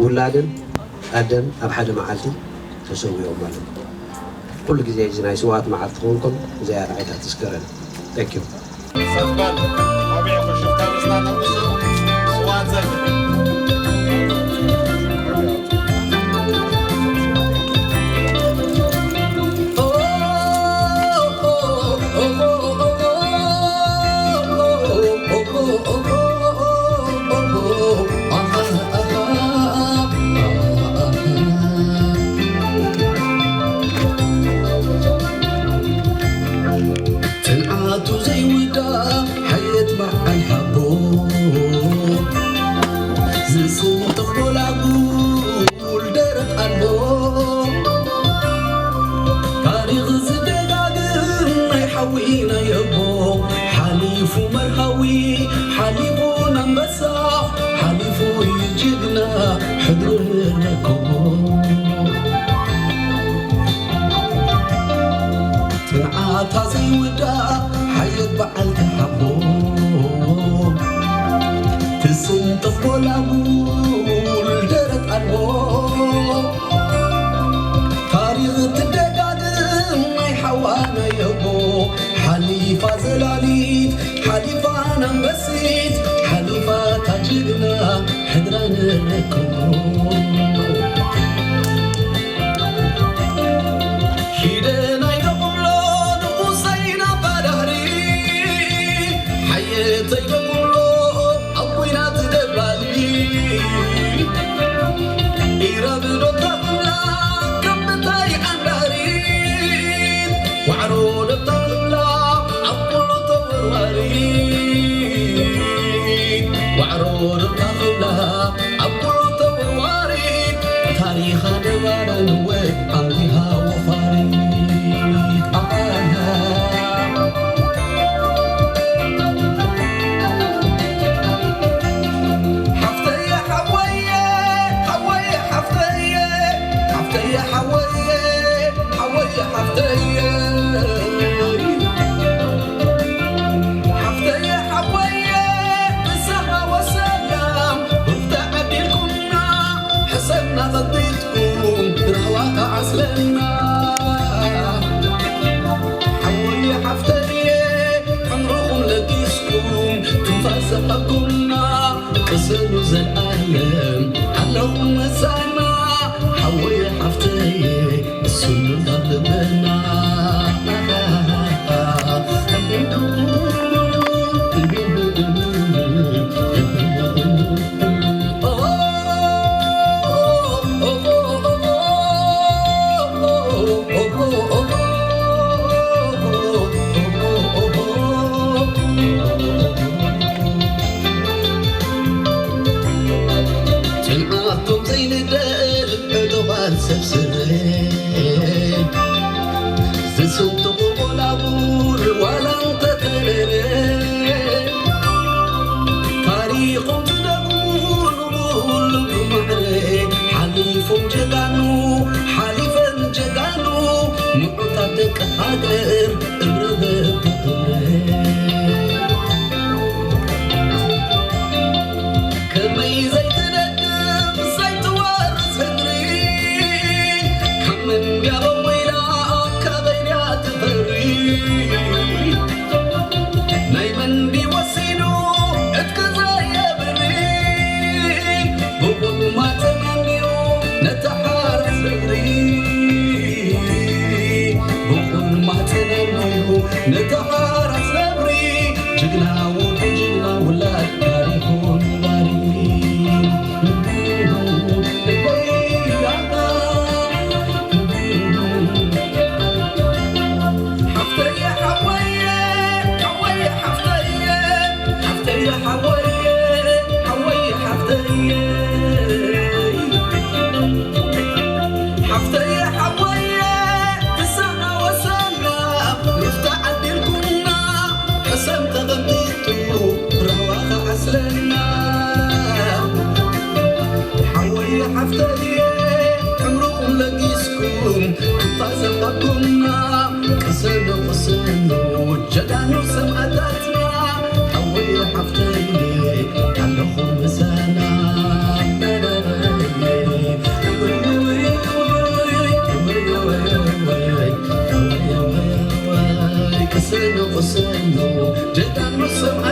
ውላድን ኣደን ኣብ ሓደ መዓልቲ ተሰዊኦም ማለት እዩ። ኩሉ ግዜ እዚ ናይ ስውኣት መዓልቲ ክኸውን ከሎ እዚኣ ንዓይ እታ ትዝከረኒ። Thank you። ሰባል ኣበይ ክሽታ መስና ነብሱ ስውኣት ዘለ ጽንዓቱ ዘይውዳእ ሓየት በዓል ሓቦ ዝስንጥቕ ጎላጉል ደረት ኣልቦ ታሪኽ ዝደጋግም ናይ ሓዊ ናይ ኣቦ ሓሊፉ መርሃዊ ሓሊፉ ኣንበሳ ሓሊፉ እዩ ጅግና ሕድሩ ንረከቦ ጽንዓታ ዘይውዳእ ሓየት በዓል ተሓቦ ትስንጥቕ ጎላጉል ደረት ኣልቦ ነየቦ ሓሊፋ ዘላሊት ሓሊፋ ኣንበሲት ሓሊፋ ታጅግና ሕድራ ንረክቦ ሒደ ናይ ደቕሎ ንኡሰይ ናባዳሪ ሓየተይ ደቕሎ ኣብ ኲናት ደባሊ ኢራብ ዶ ታቕላ ካብ ምንታይ ኣንዳሪት ዋዕሮ ዶ ታቕላ ኣብ ኩሉ ተወርዋሪ ዋዕሮ ዶ ታቕላ ኣብ ኩሉ ተወርዋሪ ታሪኻ ደባራ ንወ ኣንቲሃ ወፋሪ ኣሃ ሓፍተየ ሓወየ ሓወየ ሓፍተየ ሓፍተየ ሓወየ ሓወየ ሓፍተየ ሓፍተየ ሓወየ ብሰሃ ወሰላም ብፍታ ዓዲልኩምና ሕሰብና ቐቢጥኩም ራህዋ ተዓስለና ሓወየ ሓፍተየ ዕምርኹም ለጊስኩም ትንፋስ ዝሃብኩምና ቅሰኑ ዘልኣለም ኣለኹም መሳና ሓወየ ሓፍተየ እሱኑ ካብ ልብና ጽንዓትኩም ዘይንደል ዕጡቓት ሰብ ስረ ዝስንጥቑ ቁላቡር ዋላ እንተተረረ ታሪኾም ትደግሙ ንብሉ ብማዕረ ሓሊፎም ጀጋኑ ሓሊፈን ጀጋኑ ምዑታት ደቂ ሃገር እምረ በብእምረ ከመይ ዘይትደግም ዘይትወርስ ህድሪ ካብ መንጋቦም ወይላ ካበይ ድያ ትፈሪ ናይ መን ድዩ ወሲኑ ዕጥቂ ዘየብሪ ብቑልማ ተናንዩ ነታ ሓራስ ነብሪ ብቑልማ ተናንዩ ነታ ሓራስ ነብሪ ጅግና ወዲ ጅግና ውላድ ታሪኹ ነባሪ ሓፍተየ ሓወየ ሓወየ ሓፍተየ ሓፍተየ ሓወየ ሓወየ ሓፍተየ ሓፍተየ ሓወየ ብሳና ወሰና ርፍታ ዓዲልኩምና ሕሰም ተቐንጢጡ ራህዋ ክዓስለና ሓወየ ሓፍተየ ዕምርኹም ለጊስኩም ትንፋስ ዘሃብኩምና ቅሰኑ ቅሰኑ ጀጋኑ ሰማእታትና ሓወየ ሓፍተየ ኣለኹም ምሳና ቅሰኑ ቅሰኑ ጀጋኑ ሰማእታትና